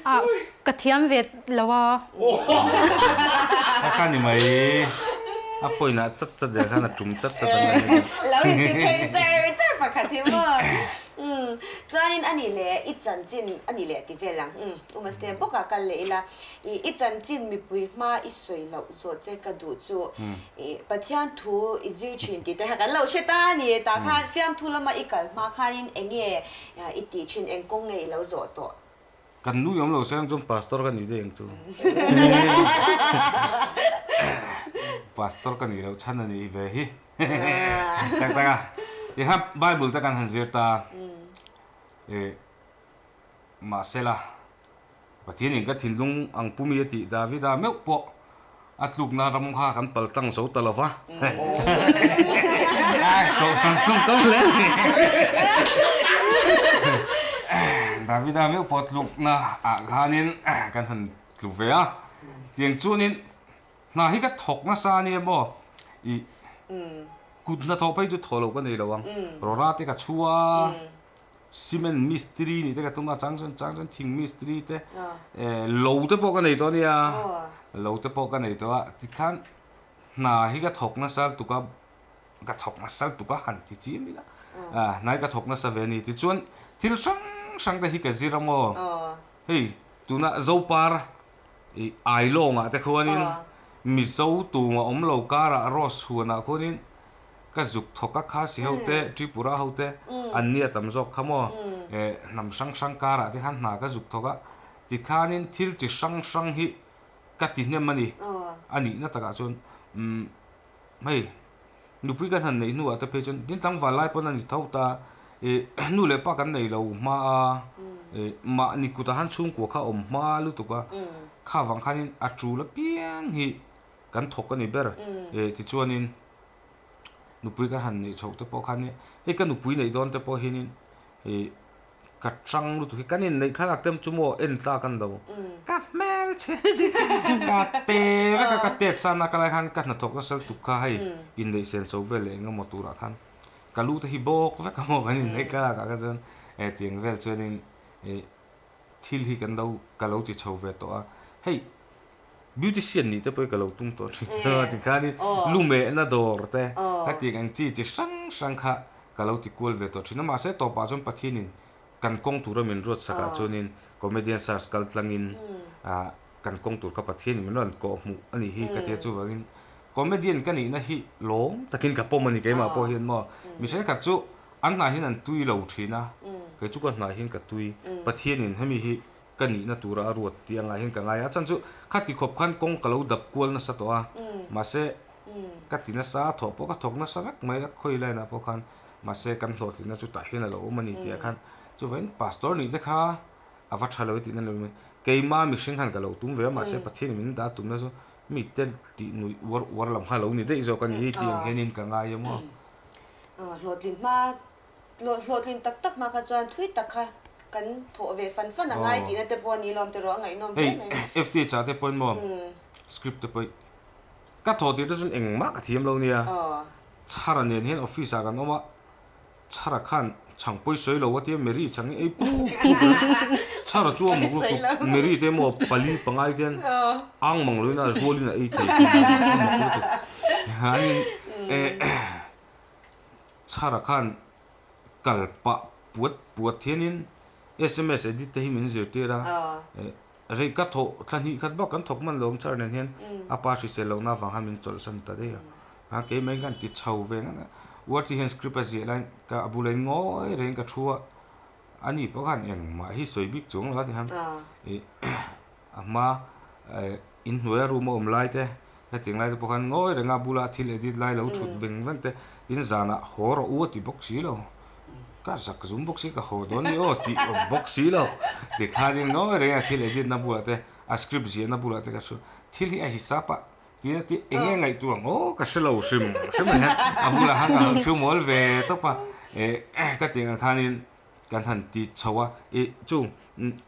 Ah, ka thiam ve lo a. A kha ni mai. A point ah chat chat zel khan a tum chat chat ang a. Lo in ti thei char char pakhat hi maw. Umm, chuanin a nih leh i chanchin a nih leh ti vel ang. Umm, u Maste bawkah kal leh ila. I i chanchin mipui hma i sawi loh zawh che ka duh chu i Pathian thu i zir thin tih te kha kan lo hre ta a ni. Tah khan fiamthu lama i kal hma khanin eng nge i tih thin, eng kawng nge i lo zawh tawh? Kan nui awm lo se ang chuan pastor ka nih daih ang chu. Pastor ka nih loh chhan a nih ve hi. Tak tak a. Ti kha Bible te kan han zir ta. Eh mahsela Pathianin ka thinlung ang pumi a tih Davida meuh pawh A tlukna ram kha kan pal tlang zo ta lo va. Kohhran chung ko hle a ni. Davida meuh pawh tlukna ah khanin kan han tlu ve a. Tiang chuanin hna hi ka thawk nasa a nia maw? Ih kut hnathawh phei chu thawh loh ka nei lo ang. Rawra te ka chhu a. Cement mistiri nih te ka tum a, chang chuan chang chuan thing mistiri te eh lo te pawh ka nei tawh a nia, lo te pawh ka nei tawh a, tikhan hna hi ka thawk nasa lutuk a, ka thawk nasa lutuk a han ti chiam ila, ah hna hi ka thawk nasa ve a ni tichuan thil hrang hrang te hi ka zir a maw, hei. Tuna Zopar i Ailawngah te khuanin Mizo tumah awm lo karah Rose huanah khuanin ka zuk thawk a, Khasi ho te, Tripura ho te an nia tam zawk kha maw? Hnam hrang hrang karah te khan hna ka zuk thawk a, tikhanin thil chi hrang hrang hi ka ti hnem a ni. A nihna takah chuan umm hei nupui kan han neih hnuah te phei chuan tin tlangval lai pawn a ni tho ta, ih nu leh pa kan nei lo hma a, ih mahni kutah khan chhungkua kha a awm hma lutuk a, kha vang khanin a tul apiang hi kan thawk a ni ber. Ih tichuanin nupui kan han neih chhoh te pawh khan hei ka nupui neih dawn te pawh hianin ih Ka chang lutuk hi kan inneih thlalak te chu maw en tlak an lo. Ka hmel chhe ka te vek a ka tet san a ka lai khan ka hnathawk nasa lutuk kha hei inneih sen chho vel leh eng emaw turah khan ka lu te hi bawk vek a maw kan inneih thlalak ah kha chuan eh tiang vel chuanin eh thil hi kan lo ka lo ti chho ve tawh a hei beautician nih te pawh hi ka lo tum tawh thin a tikhanin lumehna dawr te hetiang ang chi chi hrang hrang kha Ka lo ti kual ve tawh thin a, mahse tawpah chuan Pathianin kan kawng tura min ruat sakah chuanin Comedian Search kal tlangin kan kawng tur kha Pathianin min rawn kawh hmuh a nih hi ka ti a, chuvangin Comedian ka nihna hi lawm takin ka pawm a ni keimah pawh hian maw. Mi thenkhat chu an hnah hian an tui lo thin a, kei chu ka hnah hian ka tui, Pathianin hemi hi ka nihna tura a ruat tih angah hian ka ngai a, a chhan chu khati khawp khan kawng ka lo dap kual nasa tawh a, mahse ka ti nasa a, thawh pawh ka thawk nasa vek mai a, khawi line ah pawh khan mahse kan hlawhtlinna chu tah hian a lo awm a ni tih ah khan chuvangin pastor nih te kha a va tha lo e tihna lo mai, keima mihring khan ka lo tum ve a, mahse Pathian in min dah tumna chu mite tih nuih uar uar lam kha a lo ni daih zawk a ni tih ang hianin ka ngai a maw. Hlawhtlin hma Hlawhtlin tak tak hma kha chuan thui tak kha kan thawh ve fan fan a ngai tihna te pawh a ni lawm tiraw a ngaihnawm hle mai. Hei FTH ah te pawhin maw script te pawh ka thawh tir te chuan engmah ka thiam lo nia. Chhara nen hian office ah kan awm a, Chhara khan chhang pawi sawi lo a tia Mary chhang hi ei puk puk a, Chhara chu a muk lutuk Mary te maw pali pangai te hian ang mang loin a rualin a ei thei thin a muk lutuk. Hianin Chhara khan kal pah puat puat hianin sms edit te hi min zirtir a, rei ka thawh thla hnih khat bak kan thawk hman lo ang Chhara nen hian a pa hrisel lohna avang khan min chawlhsan ta daih a, a keimah in khan ti chho ve ngat a, Uarti hian script a ziah laiin ka a bulah in ngawi reng ka thu a, ani pawh khan engmah hi sawi bik chuang lo a ti khan ih A hma inhnuaia room a awm lai te, hetiang lai te pawh khan ngawi renga bula thil edit lai lo thut veng veng te, tin zanah haw rawh u a ti bawk si lo. Ka zak zum bawk si, ka haw dawn ni aw tih awm bawk si lo. Tikhanin ngawi renga thil edit na bulah te, a script ziahna bulah te ka hru. Thil hi a hisap a, tia ti eng nge ngaihtuah ang aw ka hre lo hrim hrim a nia. A bulah khan ka lo thu mawl ve tawp a, eh ka tih ang khanin Kan han ti chho a, ih chu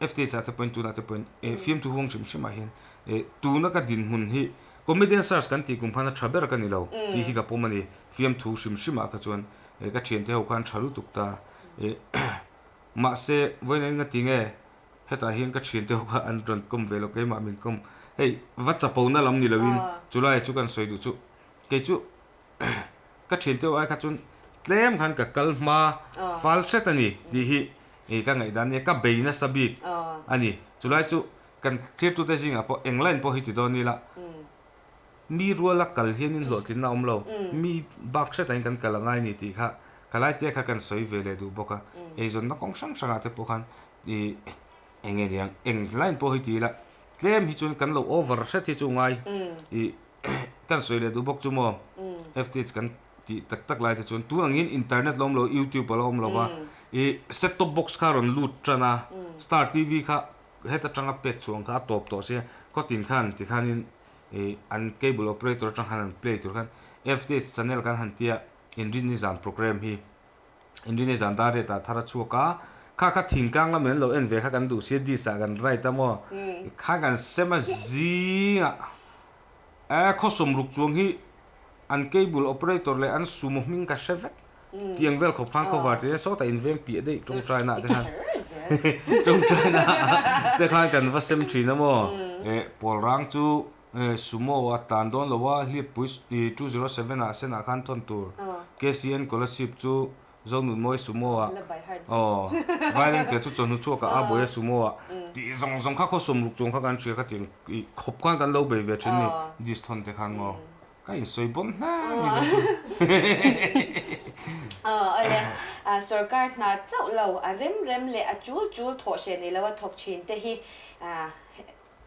FTH ah te pawhin tunah te pawhin eh fiamthu huang hrim hrim ah hian eh tuna ka dinhmun hi comedian search kan tih kum khan a tha ber ka ni lo tih hi ka pawm a ni, fiamthu hrim hrim ah kha chuan eh ka thiante ho khan tha lutuk ta eh mahse vawiin eng nga ti nge hetah hian ka thiante ho kha an rawn kawm ve lo keimah min kawm hei va chapo na lam ni lo in chulai chu kan sawi duh chu kei chu Ka thiante ho ai kha chuan tlem khan ka kal hma fal hret a ni tih hi ih ka ngaihdan nia ka bei nasa bik a ni. Chulai chu kan thirtute zingah pawh eng line pawh hi ti dawn ila mi ruala kal hianin hlawhtlinna a awm lo, mi bak hretah hian kan kal a ngai a ni tih kha ka laite kha kan sawi ve leh duh bawk a. Eizawnna kawng hrang hrangah te pawh khan ih eng nge niang eng line pawh hi ti ila tlem hi chuan kan lo over hret hi chu ngai ih Kan sawi leh duh bawk chu maw FTH kan tih tak tak lai te chuan tun angin internet la awm lo youtube a la awm lo va ih set top box kha rawn lut tan a star TV kha heta tanga pek chhuah ang kha a tawp tawh sia khawtin khan tikhanin ih an cable operator atang khan an play tur khan FTH channel kan han tia inrinni zan program hi Engineer zan dar riat ah thar a chhuak a, kha kha thingtlang lam in an lo en ve kha kan duh sia dish ah kan write a maw, khan kan sem a zingah eh khawsawm ruk chuang hi an cable operator leh an sumo hming ka hre vek tiang vel khawp khan cover tir a sawtah in veng piah daih tawngtai na ah te khan tawngtai na ah te khan kan va sem thin a maw eh pawl rang chu eh sumo a tlan dawn lo a hlippui 207 ah sen ah khan thawn tur KCN scholarship chu. Zonunmawi Sumo ah aw Vailengte chu chawhnu chhuak ah a buai a Sumo ah tih zawng zawng kha khaw sawmruk chuang kha kan hria kha tiang ih khawp khan kan lo bei ve thin ni disc thawn te khan maw ka insawi bawn hle ni kha chu. Aw awle sorkar hna chauh lo a rem rem leh a chul chul thawh hreh nei lo a thawk thin te hi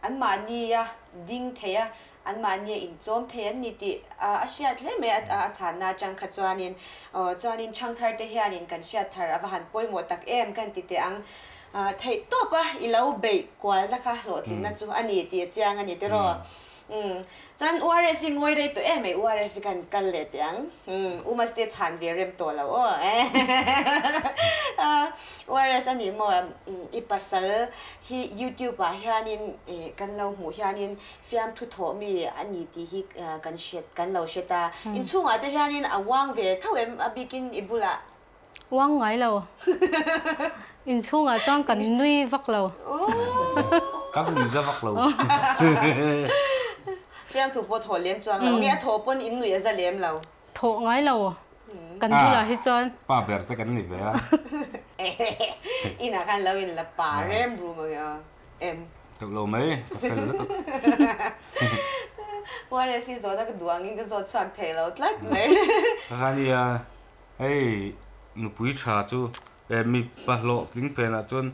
Anmahnia ding thei a, anmahnia inchawm thei an ni tih a hriat hle mai a, a chhanna atang kha chuanin aw chuanin Thangthar te hianin kan hriat thar a va han pawimawh tak em kan ti teh ang. Theih tawp a i lo beih kualna kha hlawhtlinna chu a ni tih a chiang a ni tiraw. Umm chuan URS hi ngawi rei tawh em mai URS hi kan kal leh teh ang. Umm U Maste chhan ve rem tawh lo aw URS a ni maw i pasal hi YouTube ah hianin ih kan lo hmuh hianin fiamthu thawh mi a ni tih hi kan hriat kan lo hre ta. Inchhungah te hianin a uang ve tho em a bikin i bulah? Uang ngai lo. Inchhungah chuan kan nui vak lo. Ka nui za vak lo. Fiamthu pawh thawh lem chuang lo. Nge a thawh pawn in nui a za lem lo. Thawh ngai lo. Kan bulah hi chuan. Pa ber te kan ni ve a. Inah khan lo in la pa rem rum ang a em. Teuh lo mai, ka fel lutuk. Warriors hi zawhna ka duh angin ka zawt chhuak thei lo tlat mai. Ka kha nia, hei nupui tha chu Mipa hlawhtling phenah chuan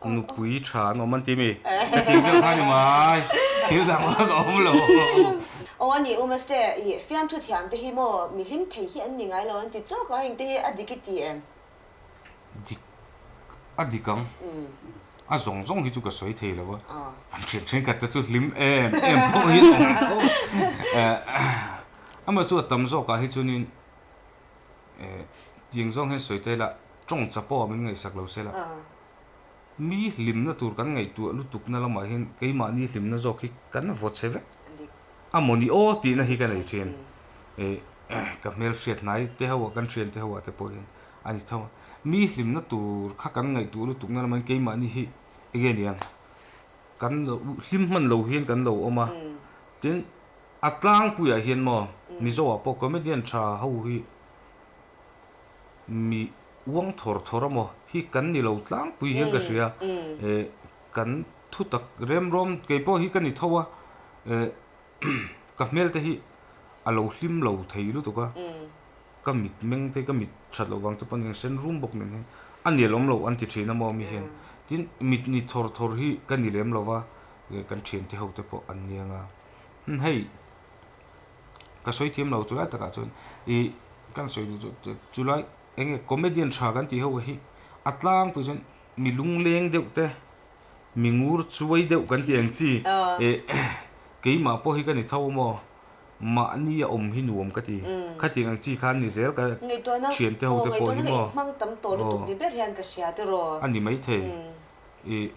nupui tha an awm an ti mi? Ka ti deuh kha ni mai, thil dang vak a awm lo. Aw a ni u Maste, i fiamthu thiam te hi maw mi hlim thei hi an ni ngai lo an ti chawk a, heng te hi a dik i ti em? Dik, a dik ang. A zawng zawng hi chu ka sawi thei lo a, an thian thenkhat te chu hlim em em pawh hi an awm tho. Amah chu a tam zawkah hi chuanin Tiang zawng hian sawi ta ila, tawng chapo ah min ngaihsak lo se la, mi hlimna tur kan ngaihtuah lutukna lamah hian keimahni hlimna zawk hi kan vaw che vek a maw ni aw tihna hi ka nei thin. Ka hmelhriat hnai te ho ah, kan thian te ho ah te pawh hian a ni tho a. Mi hlimna tur kha kan ngaihtuah lutukna lamah hian keimahni hi enge niang kan lo hlim hman lo hian kan lo awm a, tin, A tlangpuiah hian maw Mizoah pawh comedian tha ho hi mi uang thawr thawr a maw hi kan ni lo tlangpui hian ka hria eh kan thu tak remrawm kei pawh hi ka ni tho a eh ka hmel te hi a lo hlim lo thei lutuk a ka mit meng te ka mit that loh vang te pawh nen sen rum bawk nen hian a nelawm loh an ti thin a maw mi hian tin mit ni thawr thawr hi ka ni lem lo va kan thiante ho te pawh an niang a. Hei ka sawi thiam lo chulai takah chuan ih kan sawi duh chu chulai eng nge comedian tha kan tih ho hi a tlangpui chuan mi lungleng deuh te mi ngur chuai deuh kan tih ang chi ih keimah pawh hi ka ni tho maw mahni a awm hi nuam ka ti khatiang ang chi khan ni zel ka thiante ho te pawh hi maw aw a ni maithei. I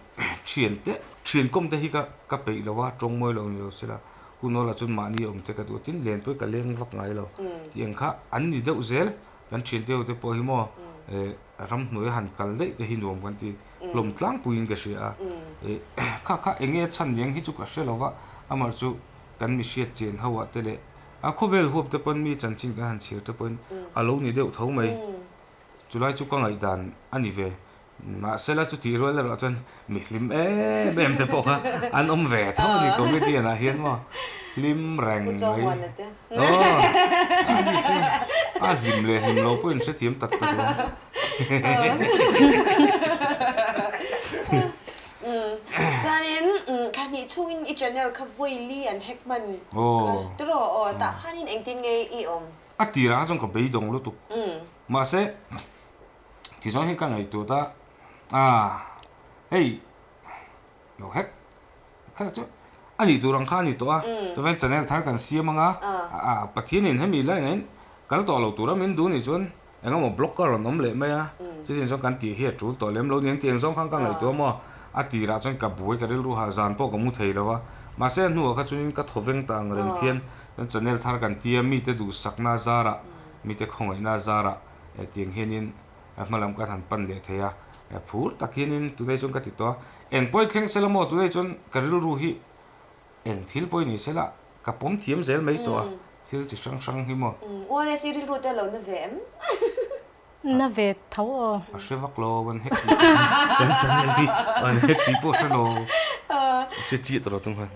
thian te, thian kawm te hi ka ka peih lo a, tawng mawi lo ni lo sela, hun awlah chuan mahni awm te ka duh a, tin len pawh hi ka leng vak ngai lo. Tih ang kha an ni deuh zel, kan thian te ho te pawh hi maw eh ramhnuai a han kal daih te hi nuam kan ti hlawm tlangpuiin ka hria a, eh kha kha eng nge chhan ni ang hi chu ka hre lo va, amah chu kan mi hriat chian ho ah te leh a khawvel huap te pawn mi chanchin kan han chhiar te pawhin a lo ni deuh tho mai. Chulai chu ka ngaihdan a ni ve. Mahsela chutih rual erawh chuan mi hlim em em te pawh kha an awm ve tho a ni comedian ah hian maw hlim reng mai. Aw a ni chu a hlim leh hlim lo pawh in hrethiam tak tak lo. Chuanin thla hnih chhungin i channel kha vawi li an hack hman kha tiraw aw tah khanin engtin nge i awm? A tirah kha chuan ka beidawng lutuk. Mahse Tichuan hi ka ngaihtuah ta a, hei lo hek kha chu a nih tur ang kha a ni tawh a, chuan channel thar kan siam ang a, a Pathianin hemi line ah hian kal tawh lo tura min duh nih chuan eng emaw block a rawn awm leh mai a, chutiang chuan kan tih hi a tul tawh lem lo aniang tih ang zawng khan ka ngaihtuah maw, a tirah chuan ka buai ka rilru ha zan pawh ka mu thei lo va, mahse a hnuah kha chuanin ka thaw veng ta ang reng khian channel thar kan tia mite duhsakna zarah mite khawngaihna zarah Hetiang hianin hmalam kan han pan leh thei a, phur tak hianin tunah chuan ka ti tawh a, eng pawi thleng sela maw tunah chuan ka rilru hi eng thil pawi ni sela ka pawm thiam zel mai tawh a, thil chi hrang hrang hi maw. URS i rilru te a lo na ve em? Na ve tho aw. A hre vak lo, an hack tih kan channel hi an hack tih pawh a hre lo. A hre chiah tawh lo tum khan.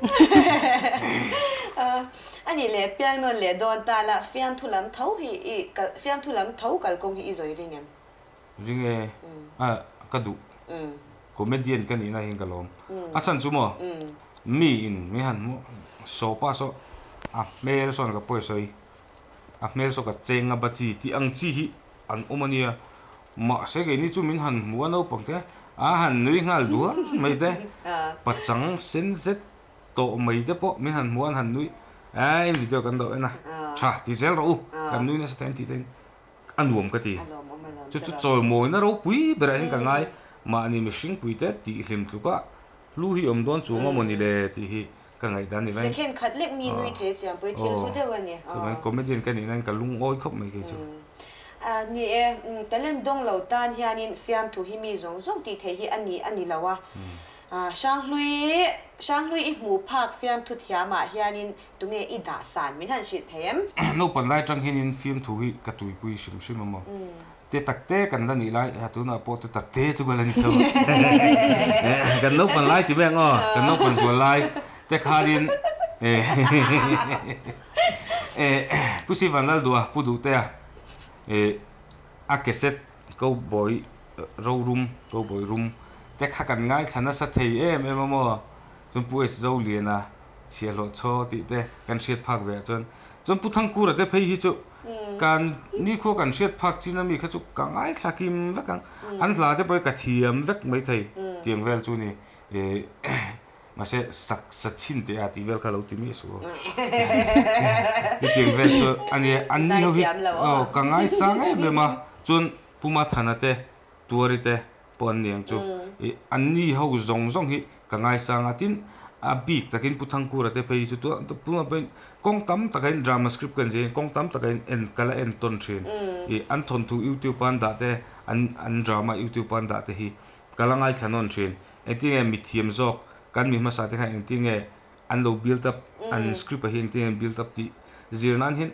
A nih leh piangnawn leh dawn ta la, fiamthu lam tho hi i kal, fiamthu lam tho kalkawng hi i zawi ring em? Ring e, a ka duh. Comedian ka nihna hian ka lawm. A chhan chu maw, mi in mi han hmuh sawpa saw a hmel sawn ka pawisawi. A hmel saw ka cheng a ba chi tih ang chi hi an awm a nia. Mahse keini chu min han hmu a naupang te a han nui nghal duah mai te, pachang sen zet tawh mai te pawh min han hmu a an han nui eh in video kan lo en a tha ti zel rawh u kan nui nasa ta in tih te in a nuam ka ti. Chu chu chawimawina ropui berah hian ka ngai mahni mihring pui te tih hlim tluk a hlu hi awm dawn chuang a mawni le tih hi Ka ngaihdan ni mai. Second khat lek mi nui thei siam pawh hi thil hlu deuh a ni. Chuan comedian ka nih nan ka lungawi khawp mai kei chu. Ni e, talent dawng lo tan hianin fiamthu hi mi zawng zawng tih theih hi a ni a ni lo a. Hranghlui Hranghlui i hmuh phak fiamthu thiamah hianin tunge i dah san min han hrilh thei em? Naupan lai atang hianin fiamthu hi ka tuipui hrim hrim a maw. Te tak te kan la nih lai, tunah pawh te tak te chu ka la ni tho. Kan naupan lai ti mai ang aw, kan naupan zual lai te khanin Pu Sivan Laldua, Pu Duhtea a cassette Cowboy Rorum, Cowboy Rum te kha kan ngaithla nasa thei em em a maw. Chuan Pu S Zoliana chhiahhlawh chaw tih te kan hriat phak ve ah chuan chuan Pu Thangkura te phei hi chu kan nikhua kan hriat phak chin ami kha chu ka ngaithla kim vek ang an hla te pawh hi ka thiam vek mai thei tiang vel chu ni eh mahse sak sa chhin teh a tih vel kha lo ti miah suh aw chutiang vel chu a nia an ni ho hi aw ka ngaisang em em a chuan Pu Mathana te Tuari te pawh an ni ang chu. Ih, anni ho zawng zawng hi ka ngaisang a, tin, a bik takin Pu Thangkura te phei hi chu tuna tuna pawhin kawng tam taka in drama script ka en zia hian kawng tam taka in en ka la en tawn thin. Ih, an thawnthu youtube a an dah te, an an drama youtube a an dah te hi ka la ngaithla nawn thin. Engtin nge mithiam zawk kan mi hmasa te khan engtin nge an lo build up, an script ah hi engtin nge an build up tih zir nan hian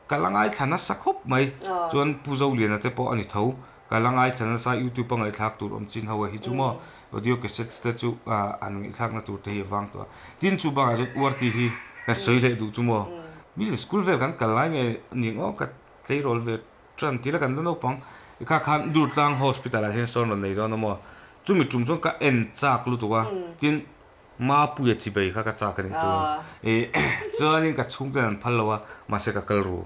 Ka la ngaithla nasa khawp mai. Chuan Pu Zoliana te pawh a ni tho. Ka la ngaithla nasa YouTube a ngaihthlak tur awm chin ho a hi chu maw audio cassettes te chu an ngaihthlakna tur te hi a vang tawh a. Tin chu bakah chuan URT hi ka sawi leh duh chu maw. Middle school vel kan kal lai nge ni ang aw ka tleirawl ve tan tila kan la naupang kha khan Durtlang hospital ah hian sawn rawn nei dawn a maw. Chumi tum chuan ka en chak lutuk a. Tin Mapuia chibei kha ka chak a nih chu. Ih chuanin ka chhungten an phal lo a, mahse ka kal ru.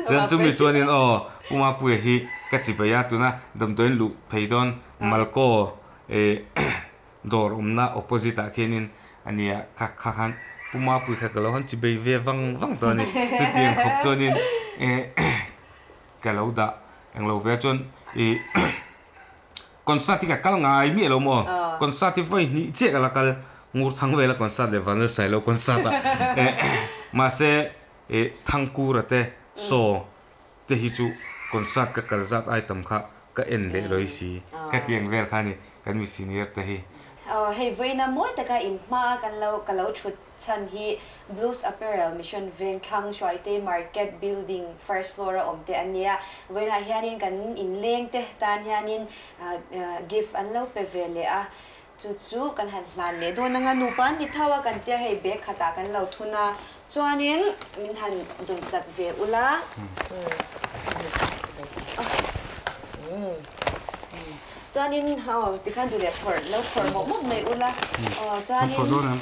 Chuan chumi chuanin aw Pu Mapuia hi ka chibei a, tuna damdawiin luh phei dawn Malko ih dawr awmna opposite ah khianin a nia kha kha khan Pu Mapuia kha ka lo han chibei ve vang vang tawh a ni. Chutiang khawp chuanin ih ka lo dah englo ve a chuan ih Concert hi ka kal ngai miah lo maw? Concert hi vawi hnih chiah ka la kal, Ngurthang vela concert leh Vanlal Sailo concert ah mahse Thangkura te Saw te hi chu concert ka kal zat ai tam kha ka en leh lawih si ka ti ang vel kha a ni kan mi senior te hi. Hei vawiina mawi taka in hma kan lo ka lo thut Chhan hi Blues Apparel Mission Vengthlang Hruaitei Market Building First Floor a awm te an nia. Vawiinah hianin kan inleng te tan hianin gift an lo pe ve leh a, chu chu kan han hlan leh dawn anga nupa an ni tho a kan tia hei bag khatah kan lo thun a, chuanin min han dawnsak ve ula. Chuanin aw tikhan duh leh phawrh lo phawrh mawp mawp mai ula aw chuanin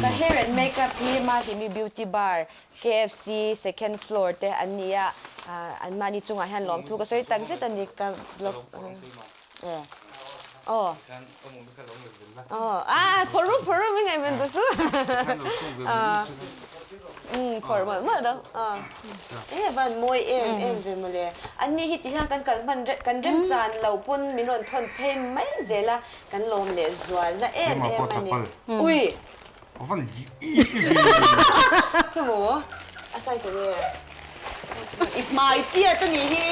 ka hair and makeup hi Mahimi beauty bar KFC second floor te an ni a an mahni chungah hian lawmthu ka sawi tak zet a ni ka blog e aw aw a phawrh ru phawrh ru mi ngaihven duh suh umm phawrh mawlh mawlh ro aw e van mawi em em ve mawle an ni hi ti hian kan kal hman kan remchan lo pawn min rawn thawn phei mai zel a kan lawm leh zual na em em a ni ui Khawmaw a size eng nge i hmai tiat a nih hi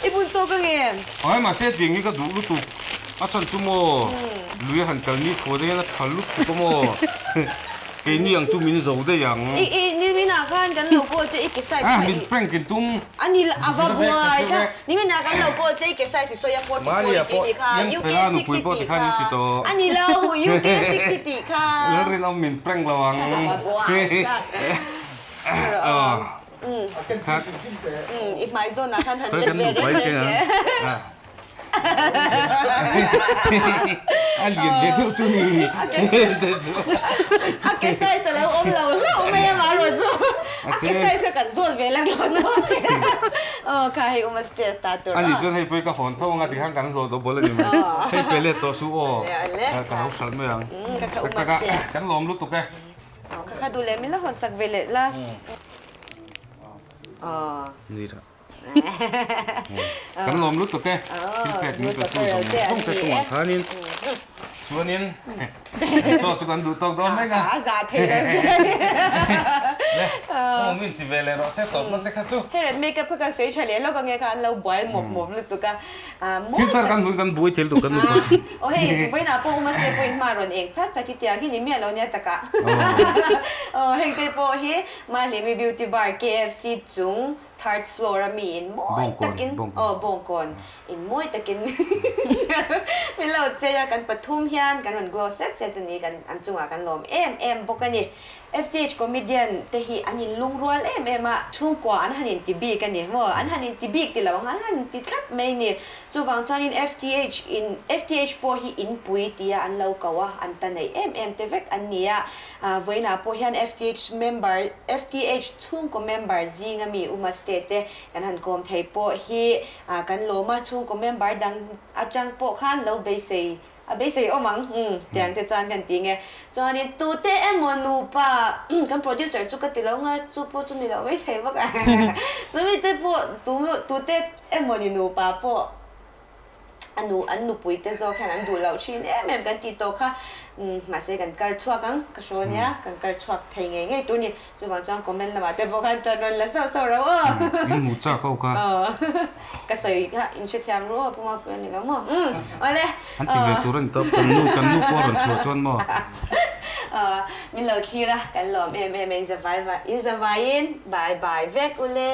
i bun tawk ang em? Ai mahse tiang hi ka duh lutuk a chhan chu maw lui a han kal ni khuan hian a tha lutuk a maw. Keini ang chu min zo daih ang. I i niminah khan kan lo call che i ke size kha i. Min prank in tum. A ni a va buai kha. Niminah kan lo call che i ke size i sawi a 44 i tih ni kha UK 6 i tih kha. A ni lo UK 6 i tih kha. Lalrinawm min prank lo ang. A va buai kha. I hmai zawnah khan han let ve reng reng teh. A lian ve deuh chu ni. A ke size a lo awm lo hlauh mai a mahro chu. A ke size kha kan zawt ve lang lo dawn che. Aw kha hei uma step ta tur. A nih chuan hei pawh hi ka hawn tho anga tikhan kan hlawh tawh bawlh a ni mai. Hei pe let tawh suh aw. Ka lo hralh mai ang. Tak taka kan lawm lutuk e. Aw kha kha duh leh min la hawn sak ve leh la. Ni tha. Kan lawm lutuk e. Thil pek min pe tu zawng zawng te chungah khanin chuanin saw chu kan duh tawk dawn mek a. A za thei lo che. Le, aw min ti ve leh rawh se tawp na te kha chu. Hei ran makeup kha kan sawi tha leh lawk ange kha an lo buai mawp mawp lutuk a. Thil thar kan hmuin kan buai thil tuk kan nu pawh chu. Aw hei vawiinah pawh uma se pawhin hma rawn eng phat phat hi tiang hi ni miah lo nia takah. Aw heng te pawh hi Mahlimi Beauty Bar KFC chung third floor a mi in mawi takin aw Bawngkawn in mawi takin min lo chei a kan pathum hian kan rawn glow set set a ni kan an chungah kan lawm em em bawk a ni. FTH comedian te hi an in lungrual em em a, chhungkua an han inti bik a ni maw? An han inti bik ti lo ang, an han inti thlap mai a ni. Chuvang chuanin FTH in, FTH pawh hi inpui tia an lo ko a, an ta neih em em te vek an ni a. Vawiinah pawh hian FTH member, FTH chhungkaw member zinga mi Umaste te kan han kawm thei pawh hi kan lawm a, chhungkaw member dang atang pawh khan lo beisei A beisei awm ang, umm, tiang te chuan kan ti nge. Chuanin tute emaw nupa, kan producer chu ka ti lo nga, chu pawh chu ni lo mai thei bawk a. Chumi te pawh tu tute emaw ni nupa pawh a nu an nupui te zawk hian an duh loh thin em em kan tih tawh kha. Umm, mahse kan kar chhuak ang, ka hraw nia, kan kar chhuak thei ngei ngei tur ni. Chuvang chuan comment lamah te pawh khan ṭan rawn la sauh sauh rauh aw. In hmuh chak ho kha. Aw. Ka sawi kha in hrethiam ru aw Pu Mapuia ni lo maw? Umm awle. An ti ve tur a ni tawp, kan nu kan nu pawh a rawn chhuah chuan maw? Aw min lo thlir a, kan lawm em em e, in zavai in zavaiin bye bye vek ule.